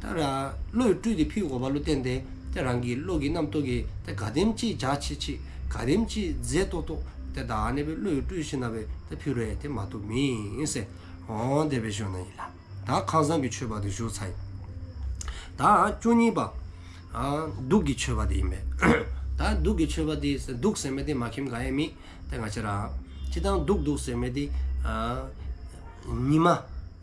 ད་ར་བློ་ཡིས་སྤྲུལ་ཏེ་ཕུལ་དགོ་པ་ལུ་བརྟེན་ཏེ་ཏེ་རང་གི་བློ་གི་རྣམ་རྟོག་གིས་ཏེ་ག་དེམ་ཅིག་རྒྱ་ཆེ་ཆེ་ག་དེམ་ཅིག་མཛེས་ཏོག་ཏོ་ཏེ་ད་ཨ་ནི་སྦེ་བློ་ཡིས་སྤྲུལ་ཞིནམ་ལས་སྦེ་ཏེ་ཕུལ་རུང་ཏེ་མ་བཏུབ་མེད་ཟེར། འོ་དེ་སྦེ་ཞུ་ནི་ཨིན་ལགས། ད་ཁང་བཟང་གི་མཆོད་པ་དེ་ཞུ་ཚར་ཡི། ད་བཅུ་གཉིས་པ་ཨ་གདུགས་ཀྱི་མཆོད་པ་དེ་ཨིན་པས། ད་གདུགས་ཀྱི་མཆོད་པ་དེ་ཟེར་གདུགས་ཟེར་མི་དེ་མ་མཁྱེནམ་ག་ཡང་མེད། ཏེ་ང་བཅས་ར་སྤྱིར་བཏང་གདུགས་གདུགས་ཟེར་མི་དེ་ཨ་ཉི་མ་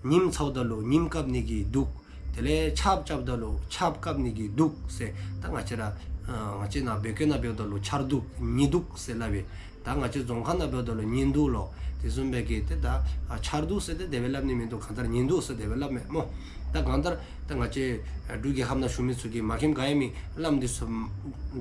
ཉིམ་ཚཝ་ད་ལུ་ཉིམ་བཀབ་ནི་གི་གདུགས། དེ་ལས་ཆརཔ་རྐྱབ་ད་ལུ་ཆརཔ་བཀབ་ནི་གི་གདུགས་ཟེར། ད་ང་བཅས་ར་ ཨ་ང་བཅས་ནཱ་བོད་སྐད་ནང་འབདཝ་ད་ལུ་ཆར་དུག་ཉི་དུག་ཟེར་སླབ་ཨིན། ད་ང་བཅས་རྫོང་ཁ་ནང་འབདཝ་ད་ལུ་ཉི་དུག་ལོ། དེ་བཟུམ་སྦེ་གི་ཏེ་ད་ཨ་ཆར་དུག་ཟེར་ཏེ་དེ་སྦེ་སླབ་ནི་མིན་འདུག། གང་ལྟར་ཉི་དུག་ཟེར་དེ་སྦེ་སླབ་མས་སྨོ། ད་གང་ལྟར་ད་ང་བཅས་ཨ་འབྲུག་རྒྱལ་ཁབ་ནང་བཞུགས་མི་ཚུ་གིས་མ་མཁྱེནམ་ག་ཡང་མེད། བླམ་འདི་ཚུ་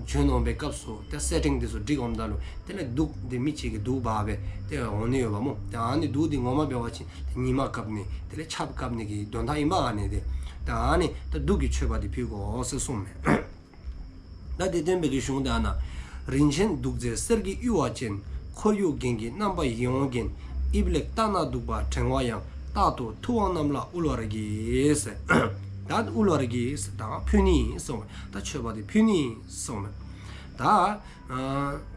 བྱོན་འོང་པའི་སྐབས་སུ་ཏེ་སེ་ཊིང་འདི་ཚུ་སྒྲིག་འོངམ་ད་ལུ་དེ་ལས་དུག་འདི་མི་གཅིག་གིས་དུག་འབག་སྦེ་ཏེ་འོང་ནི་ཡོདཔ་སྨོ། ཏེ་ཨ་ནི་དུག་འདི་ངོ་མ་འབད་བ་ཅིན་ཏེ་ཉི་མ་བཀབ་ནི་དེ་ལས་ཆརཔ་བཀབ་ནི་གི་དོན་དག་ཨིན་པས། ཨ་ནི་འདི་ཏེ་ཨ་ནི་ད་དུག་གི་མཆོད་པ་འདི་ཕུལ་དགོ་ཟེར་གསུངསམ་མས། ད་དེ་སྟོན་པའི་གི་གཞུང་དེ་ཨ་ན། རིན་ཆེན་དུག་རྫས་གསེར་གྱི་ཡུ་བ་ཅན། ཁོར་ཡུག་རྒྱན་གྱི་རྣམ་པ་ཡིད་འོང་ལྡན། དབྱིབས་ལེགས་བལྟ་ན་བདུག་པ་བསྒྲེང་བ་ཡང་། རྟག་ཏུ་ཐུབ་དབང་རྣམས་ལ་དབུལ་བར་བགྱི་ཟེར། ད་དབུལ་བར་བགྱི་ཟེར་ད་ཕུལ་ནི་གསུངསམ་མས། ད་མཆོད་པ་འདི་ཕུལ་ནི་གསུངསམ་མས། ད་ཨ་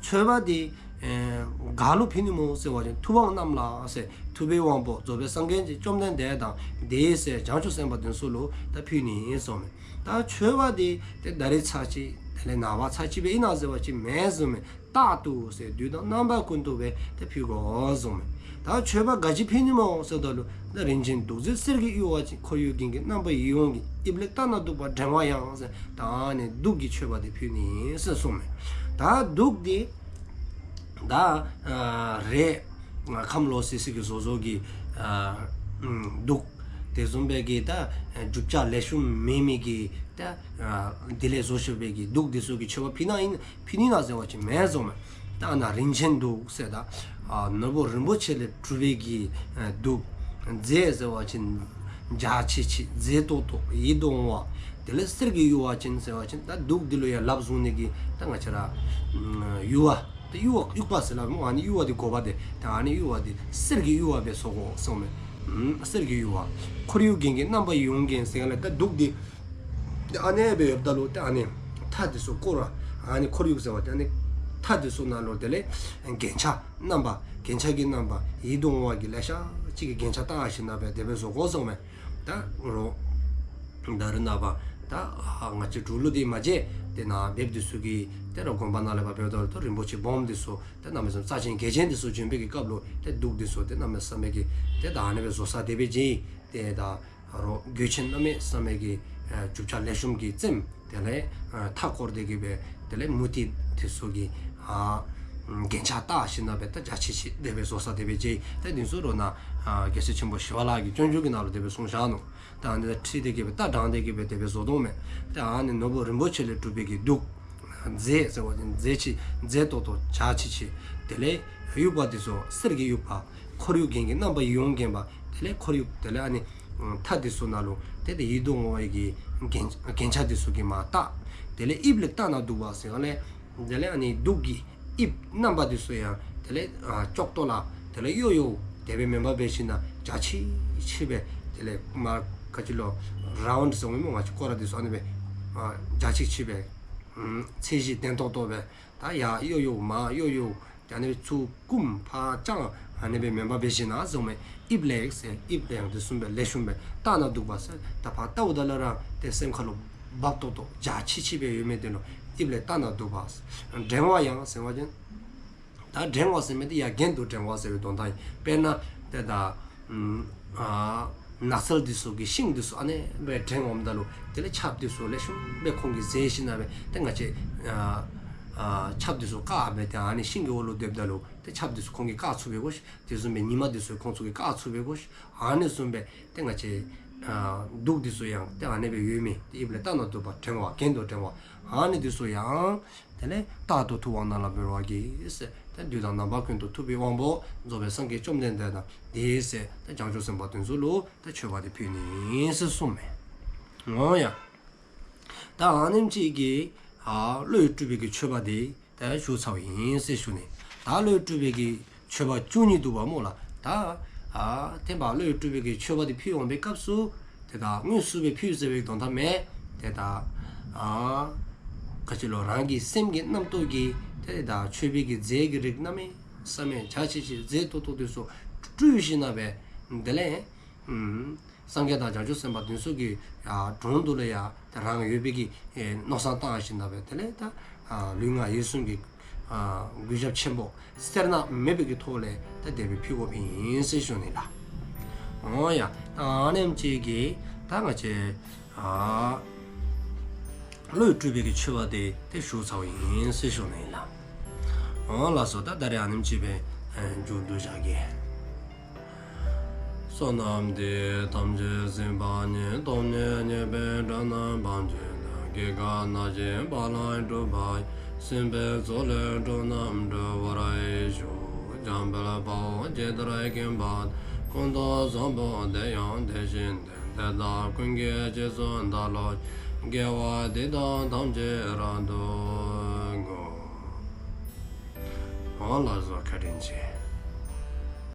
མཆོད་པ་འདི་ཨེ་ག་ལུ་ཕུལ་ནི་སྨོ་ཟེར་བ་ཅིན་ཐུབ་དབང་རྣམས་ལ་ཟེར། ཐུབ་པའི་དབང་པོ་རྫོགས་པའི་སངས་རྒྱས་ཀྱི་བཅོམ་ལྡན་འདས་དང་དེའི་སྲས་བྱང་ཆུབ་སེམས་དཔའ་དེ་ཚུ་ལུ་ད་ཕུལ་ནི་གསུངསམ་མས། ད་མཆོད་པ་འདི་ཏེ་ད་རིས་ཚར་གཅིག་དེ་ལས་ནངས་པ་ཚར་གཅིག་སྦེ་ཨིན་ན་ཟེར་བ་ཅིན་མེན་གསུངསམ་མས། རྟག་ཏུ་ཟེར་དུས་དང་རྣམ་པ་ཀུན་ཏུ་སྦེ་ཏེ་ཕུལ་དགོ་གསུངསམ་མས། ད་མཆོད་པ་ག་ཅི་ཕུལ་ནི་སྨོ་ཟེརཝ་ད་ལུ་ད་རིན་ཆེན་དུག་རྫས་གསེར་གྱི་ཡུ་བ་ཅན། ཁོར་ཡུག་རྒྱན་གྱི་རྣམ་པ་ཡིད་འོང་ལྡན། དབྱིབས་ལེགས་བལྟ་ན་བདུག་པ་བསྒྲེང་བ་ཡང་ཟེར། ད་ཨ་ནི་དུག་གི་མཆོད་པ་འདི་ཕུལ་ནི་ཟེར་གསུངསམ་མས། ད་དུག་འདི་ད་ཨ་རས་ཁམས་ལོག་སི་སི་གིས་བཟོ་བཟོཝ་གི་ཨ་དུག། དེ་བཟུམ་སྦེ་གི་ད་རྒྱུ་ཆ་ལེགས་ཤོམ་མེད་མི་གི་ད་ཨ་དེ་ལས་བཟོ་བཟོཝ་གི་དུག་འདི་ཚུ་གི་མཆོད་པ་ཕུལ་ནི་ཨིན་ཕུལ་ནི་ཨིན་ན་ཟེར་བ་ཅིན་མེན་གསུངསམ་མས། ད་ཨ་ན་རིན་ཆེན་དུག་ཟེར་ད་ཨ་ནོར་བུ་རིན་པོ་ཆེ་ལས་གྲུབ་པའི་གི་ཨ་དུག། རྫས་ཟེར་བ་ཅིན་འཇའ་ཆི་ཆི་མཛེས་ཏོག་ཏོ་ཡིད་དུ་འོང་བ། དེ་ལས་གསེར་གྱི་ཡུ་བ་ཅན་ཟེར་བ་ཅིན་ད་དུག་འདི་ལུ་ཡང་ལགཔ་བཟུང་ནི་གི་ད་ང་བཅས་ར་ཡུ་བ་ད་ཡུ་བ་དབྱུག་པ་ཟེར་སླབ་སྨོ། ཨ་ནི་ཡུ་བ་འདི་དགོ་པས་ཏེ། ད་ཨ་ནི་ཡུ་བ་འདི་གསེར་གྱི་ཡུ་བ་སྦེ་བཟོ་དགོ་གསུངསམ་མས། གསེར་གྱི་ཡུ་བ། ཁོར་ཡུག་རྒྱན་གྱི་རྣམ་པ་ཡིད་འོང་ལྡན་ཟེར་ག་ལས་ད་དུག་འདི་ཨ་ནི་སྦེ་ཡོདཔ་ད་ལུ་ཏེ་ཨ་ནི་མཐའ་འདི་ཚུ་བསྐོར་བ། ཨ་ནི་ཁོར་ཡུག་ཟེར་བ་ཏེ་ཨ་ནི་མཐའ་འདི་ཚུ་ནང་ལུ་དེ་ལས་རྒྱན་ཆ་རྣམ་པ་རྒྱན་ཆ་གི་རྣམ་པ་ཡིད་དུ་འོང་བ་གི་ལེ་ཤ་ཅིག་གི་རྒྱན་ཆ་བཏགས་ཞིནམ་ལས་དེ་སྦེ་བཟོ་དགོ་གསུངསམ་མས། ད་རོགས་ད་རེས་ནངས་པ་ད་ང་བཅས་འབྲུག་ལུ་འདི་མ་མཇལ། ཏེ་ནཱ་འབདཝ་འདི་ཚུ་གིས་ཏེ་རོགས་དགོན་པ་ནང་ལས་ཕར་འབདཝ་ད་ལུ་ད་རིན་པོ་ཆེ་སྦོམ་འདི་ཚུ་ཏེ་གནམ་མེད་ས་མེད་རྩ་ཆེན་གལ་ཆེན་འདི་ཚུ་བྱོན་པའི་གི་སྐབས་ལུ་ཏེ་དུག་འདི་ཚུ་ཏེ་གནམ་མེད་ས་མེད་ཀྱི་ཏེ་ད་ཨ་ནི་སྦེ་བཟོ་ས་དེ་སྦེ་མཇལ། ཏེ་ད་རོགས་གོས་ཆེན་གནམ་མེད་ས་མེད་ཀྱི་ཨ་རྒྱུ་ཆ་ལེགས་ཤོམ་གྱིས་བཙེམ། དེ་ལས་ཨ་མཐའ་བསྐོར་ཏེ་གི་སྦེ་དེ་ལས་མུ་ཏིག་འདི་ཚུ་གི་ཨ་རྒྱན་ཆ་བཏགས་ཞིནམ་ལས་ད་འཇའ་ཆི་ཆི་དེ་སྦེ་བཟོ་ས་དེ་སྦེ་མཇལ། ཏེ་འདི་ཚུ་རོགས་ནཱ་ཨ་རྒྱལ་སྲས་ཆེན་པོ་ཞི་བ་ལྷ་གི་སྤྱོད་འཇུག་གི་ནང་ལུ་དེ་སྦེ་གསུངས་བཞག་ནུག། ད་ཨ་ནི་ད་ཁྲིད་དེ་གི་སྦེ་ད་དྲངས་ཏེ་གི་སྦེ་དེ་སྦེ་བཟོ་དོ་མས། ད་ཨ་ནི་ནོར་བུ་རིན་པོ་ཆེ་ལས་གྲུབ་པའི་གི་དུག། རྫས་ཟེར་བ་ཅིན་རྫས་ཆི་རྫས་ཏོག་ཏོ་འཇའ་ཆི་ཆི། དེ་ལས་དབྱུག་པ་འདི་ཚུ་གསེར་གྱི་དབྱུག་པ། ཁོར་ཡུག་རྒྱན་གྱི་རྣམ་པ་ཡིད་འོང་ལྡན་པ། དེ་ལས་ཁོར་ཡུག་དེ་ལས་ཨ་ནི་མཐའ་འདི་ཚུ་ནང་ལུ་ཏེ་ཏེ་ཡིད་དུ་འོང་བའི་གི་རྒྱན་རྒྱན་ཆ་འདི་ཚུ་གིས་མར་བཏགས། དེ་ལས་དབྱིབས་ལེགས་བལྟ་ན་བདུག་པ་ཟེར་ག་ལས་དེ་ལས་ཨ་ནི་དུག་གི་དབྱིབས་རྣམ་པ་འདི་ཚུ་ཡང་དེ་ལས་ཨ་ཅོག་ཏོ་ལ་དེ་ལས་གཡོ་གཡོ་དེ་སྦེ་མེན་པར་འབད་ཞིནམ་ལས་འཇའ་ཆི་ཆི་སྦེ་དེ་ལས་མར་ག་ཅི་ལོ་རའུནཌ་ཟེར་འོང་སྨོ། ང་བཅས་སྐོར་ར་འདི་ཚུ་ཨ་ནི་སྦེ་ཨ་འཇའ་ཆི་ཆི་སྦེ་ཨམ་ཚད་གཞི་ལྡན་ཏོག་ཏོ་སྦེ་ད་ཡར་གཡོ་གཡོ་མར་གཡོ་གཡོ་ཨ་ནི་སྦེ་ཚུར་བསྐུམ་ཕར་བརྐྱང་ཨ་ནི་སྦེ་མེན་པར་འབད་ཞིནམ་ལས་ཟེར་འོང་མས། དབྱིབས་ལེགས་ཟེར་དབྱིབས་ལེགས་འདི་བཟུམ་སྦེ་ལེགས་ཤོམ་སྦེ་བལྟ་ན་བདུག་པ་ཟེར། ད་ཕར་བལྟཝ་ད་ལུ་ར་ཏེ་སེམས་ཁ་ལུ་འབབ་ཏོག་ཏོ་འཇའ་ཆི་ཆི་སྦེ་ཡོད་མི་འདི་ལུ་དབྱིབས་ལེགས་བལྟ་ན་བདུག་པ་ཟེར། བསྒྲེང་བ་ཡང་ཟེར་བ་ཅིན་ད་བསྒྲེང་བ་ཟེར་མི་འདི་ཡང་རྒྱན་དུ་བསྒྲེང་བ་ཟེར་བའི་དོན་དག་ཨིན། དཔེར་ན་ཏེ་ད་ཨ་ནགས་ཚལ་འདི་ཚུ་གི་ཤིང་འདི་ཚུ་ཨ་ནི་སྦེ་བསྒྲེང་འོངམ་ད་ལུ་དེ་ལས་ཆརཔ་འདི་ཚུ་ལེགས་ཤོམ་སྦེ་ཁོང་གིས་བཟེད་ཞིནམ་ལས་ཏེ་ང་བཅས་ཨ་ཨ་ཆརཔ་འདི་ཚུ་བཀག་སྦེ་ཏེ་ཨ་ནི་ཤིང་གི་འོག་ལུ་སྡོདཔ་ད་ལུ་ཏེ་ཆརཔ་འདི་ཚུ་ཁོང་གིས་བཀག་ཚུགས་པའི་གོ་ཤིག། དེ་བཟུམ་སྦེ་ཉི་མ་འདི་ཚུ་ཁོང་ཚུ་གིས་བཀག་ཚུགས་པའི་གོ་ཤིག། ཨ་ནི་བཟུམ་སྦེ་ཏེ་ང་བཅས་ཨ་དུག་འདི་ཚུ་ཡང་ཏེ་ཨ་ནི་སྦེ་ཡོད་མི་ཏེ་དབྱིབས་ལེགས་བལྟ་ན་བདུག་པ་བསྒྲེང་བ་རྒྱན་དུ་བསྒྲེང་བ་ཨ་ནི་འདི་ཚུ་ཡང་དེ་ལས་རྟག་ཏུ་ཐུབ་དབང་རྣམས་ལ་འབུལ་བར་བགྱི་ཟེར། ཏེ་དུས་དང་རྣམ་པ་ཀུན་ཏུ་ཐུབ་པའི་དབང་པོ་རྫོགས་པའི་སངས་རྒྱས་བཅོམ་ལྡན་འདས་དང་དེའི་སྲས་ཏེ་བྱང་ཆུབ་སེམས་དཔའ་དེ་ཚུ་ལུ་ཏེ་མཆོད་པ་འདི་ཕུལ་ནི་ཟེར་གསུངསམ་མས། འོང་ཡ། ད་ཨ་ནེམ་ཅིག་གིས་ཨ་བློ་ཡིས་སྤྲུལ་པའི་གི་མཆོད་པ་འདི་ད་ཞུ་ཚརཝ་ཨིན་ཟེར་ཞུ་ནི། ད་བློ་ཡིས་སྤྲུལ་པའི་གི་མཆོད་པ་བཅུ་གཉིས་འདུག་པ་སྨོ་ལགས། ད་ཨ་ཐེམ་པ་བློ་ཡིས་སྤྲུལ་པའི་གི་མཆོད་པ་འདི་ཕུལ་འོང་པའི་སྐབས་སུ་ཏེ་ད་དངོས་སུ་སྦེ་ཕུལ་ཟེར་བའི་དོན་དག་མེན། ཏེ་ད་ཨ་ག་ཅི་ལོ་རང་གི་སེམས་ཀྱི་རྣམ་རྟོག་གིས་ཏེ་ད་མཆོད་པའི་གི་རྫས་ཀྱི་རིགས་གནམ་མེད་ས་མེད་འཇའ་ཆི་ཆི་མཛེས་ཏོག་ཏོ་འདི་ཚུ་སྤྲུལ་ཞིནམ་ལས་དེ་ལས་ཨམ་སངས་རྒྱས་དང་བྱང་ཆུབ་སེམས་དཔའ་དེ་ཚུ་གི་ཡ་དྲུང་དུ་ལུ་ཡ་ཏེ་རང་ཡོད་པའི་གི་ཨེ་མནོ་བསམ་བཏང་ཞིནམ་ལས་དེ་ལས་ད་ཨ་ལུས་ངག་ཡིད་གསུམ་གྱི་ཨ་གུས་ཞབས་ཆེན་པོ་སེར་སྣ་མེད་པའི་གི་ཐོག་ལས་ད་དེ་སྦེ་ཕུལ་དགོཔ་ཨིན་ཟེར་ཞུ་ནི་ལགས། འོང་ཡ། ད་ཨ་ནེམ་ཅིག་གིས་ད་ང་བཅས་ཨ་ བློས་སྤྲུལ་པའི་གི་མཆོད་པ་དེ་དེ་ཞུ་ཚརཝ་ཨིན་ཟེར་ཞུ་ནི་ཨིན་ལགས། འོང་ལགས་སོ། ད་ད་རིས་ཨ་ནེམ་ཅིག་སྦེ་མཇུག་བསྡུ་བཞག་གེ། བསོད་ནམས་འདི་ཡིས་ཐམས་ཅད་གཟིགས་པ་ཉིད། ཐོབ་ནས་ཉེས་པའི་དགྲ་རྣམས་ཕམ་བྱས་ནས། སྐྱེ་རྒ་ན་འཆིའི་རྦ་རླབས་འཁྲུགས་པ་ཡི། སྲིད་པའི་མཚོ་ལས་འགྲོ་རྣམས་སྒྲོལ་བར་ཤོག། འཇམ་དཔལ་དཔའ་བོས་ཇི་ལྟར་མཁྱེན་པ་དང་། ཀུན་ཏུ་བཟང་པོ་དེ་ཡང་དེ་བཞིན་ཏེ། དེ་དག་ཀུན་གྱི་རྗེས་སུ་བདག་སློབ་ཅིང་། དགེ་བ་འདི་དག་ཐམས་ཅད་རབ་ཏུ་བསྔོ། འོང་ལགས་སོ། བཀའ་དྲིན་ཆེ།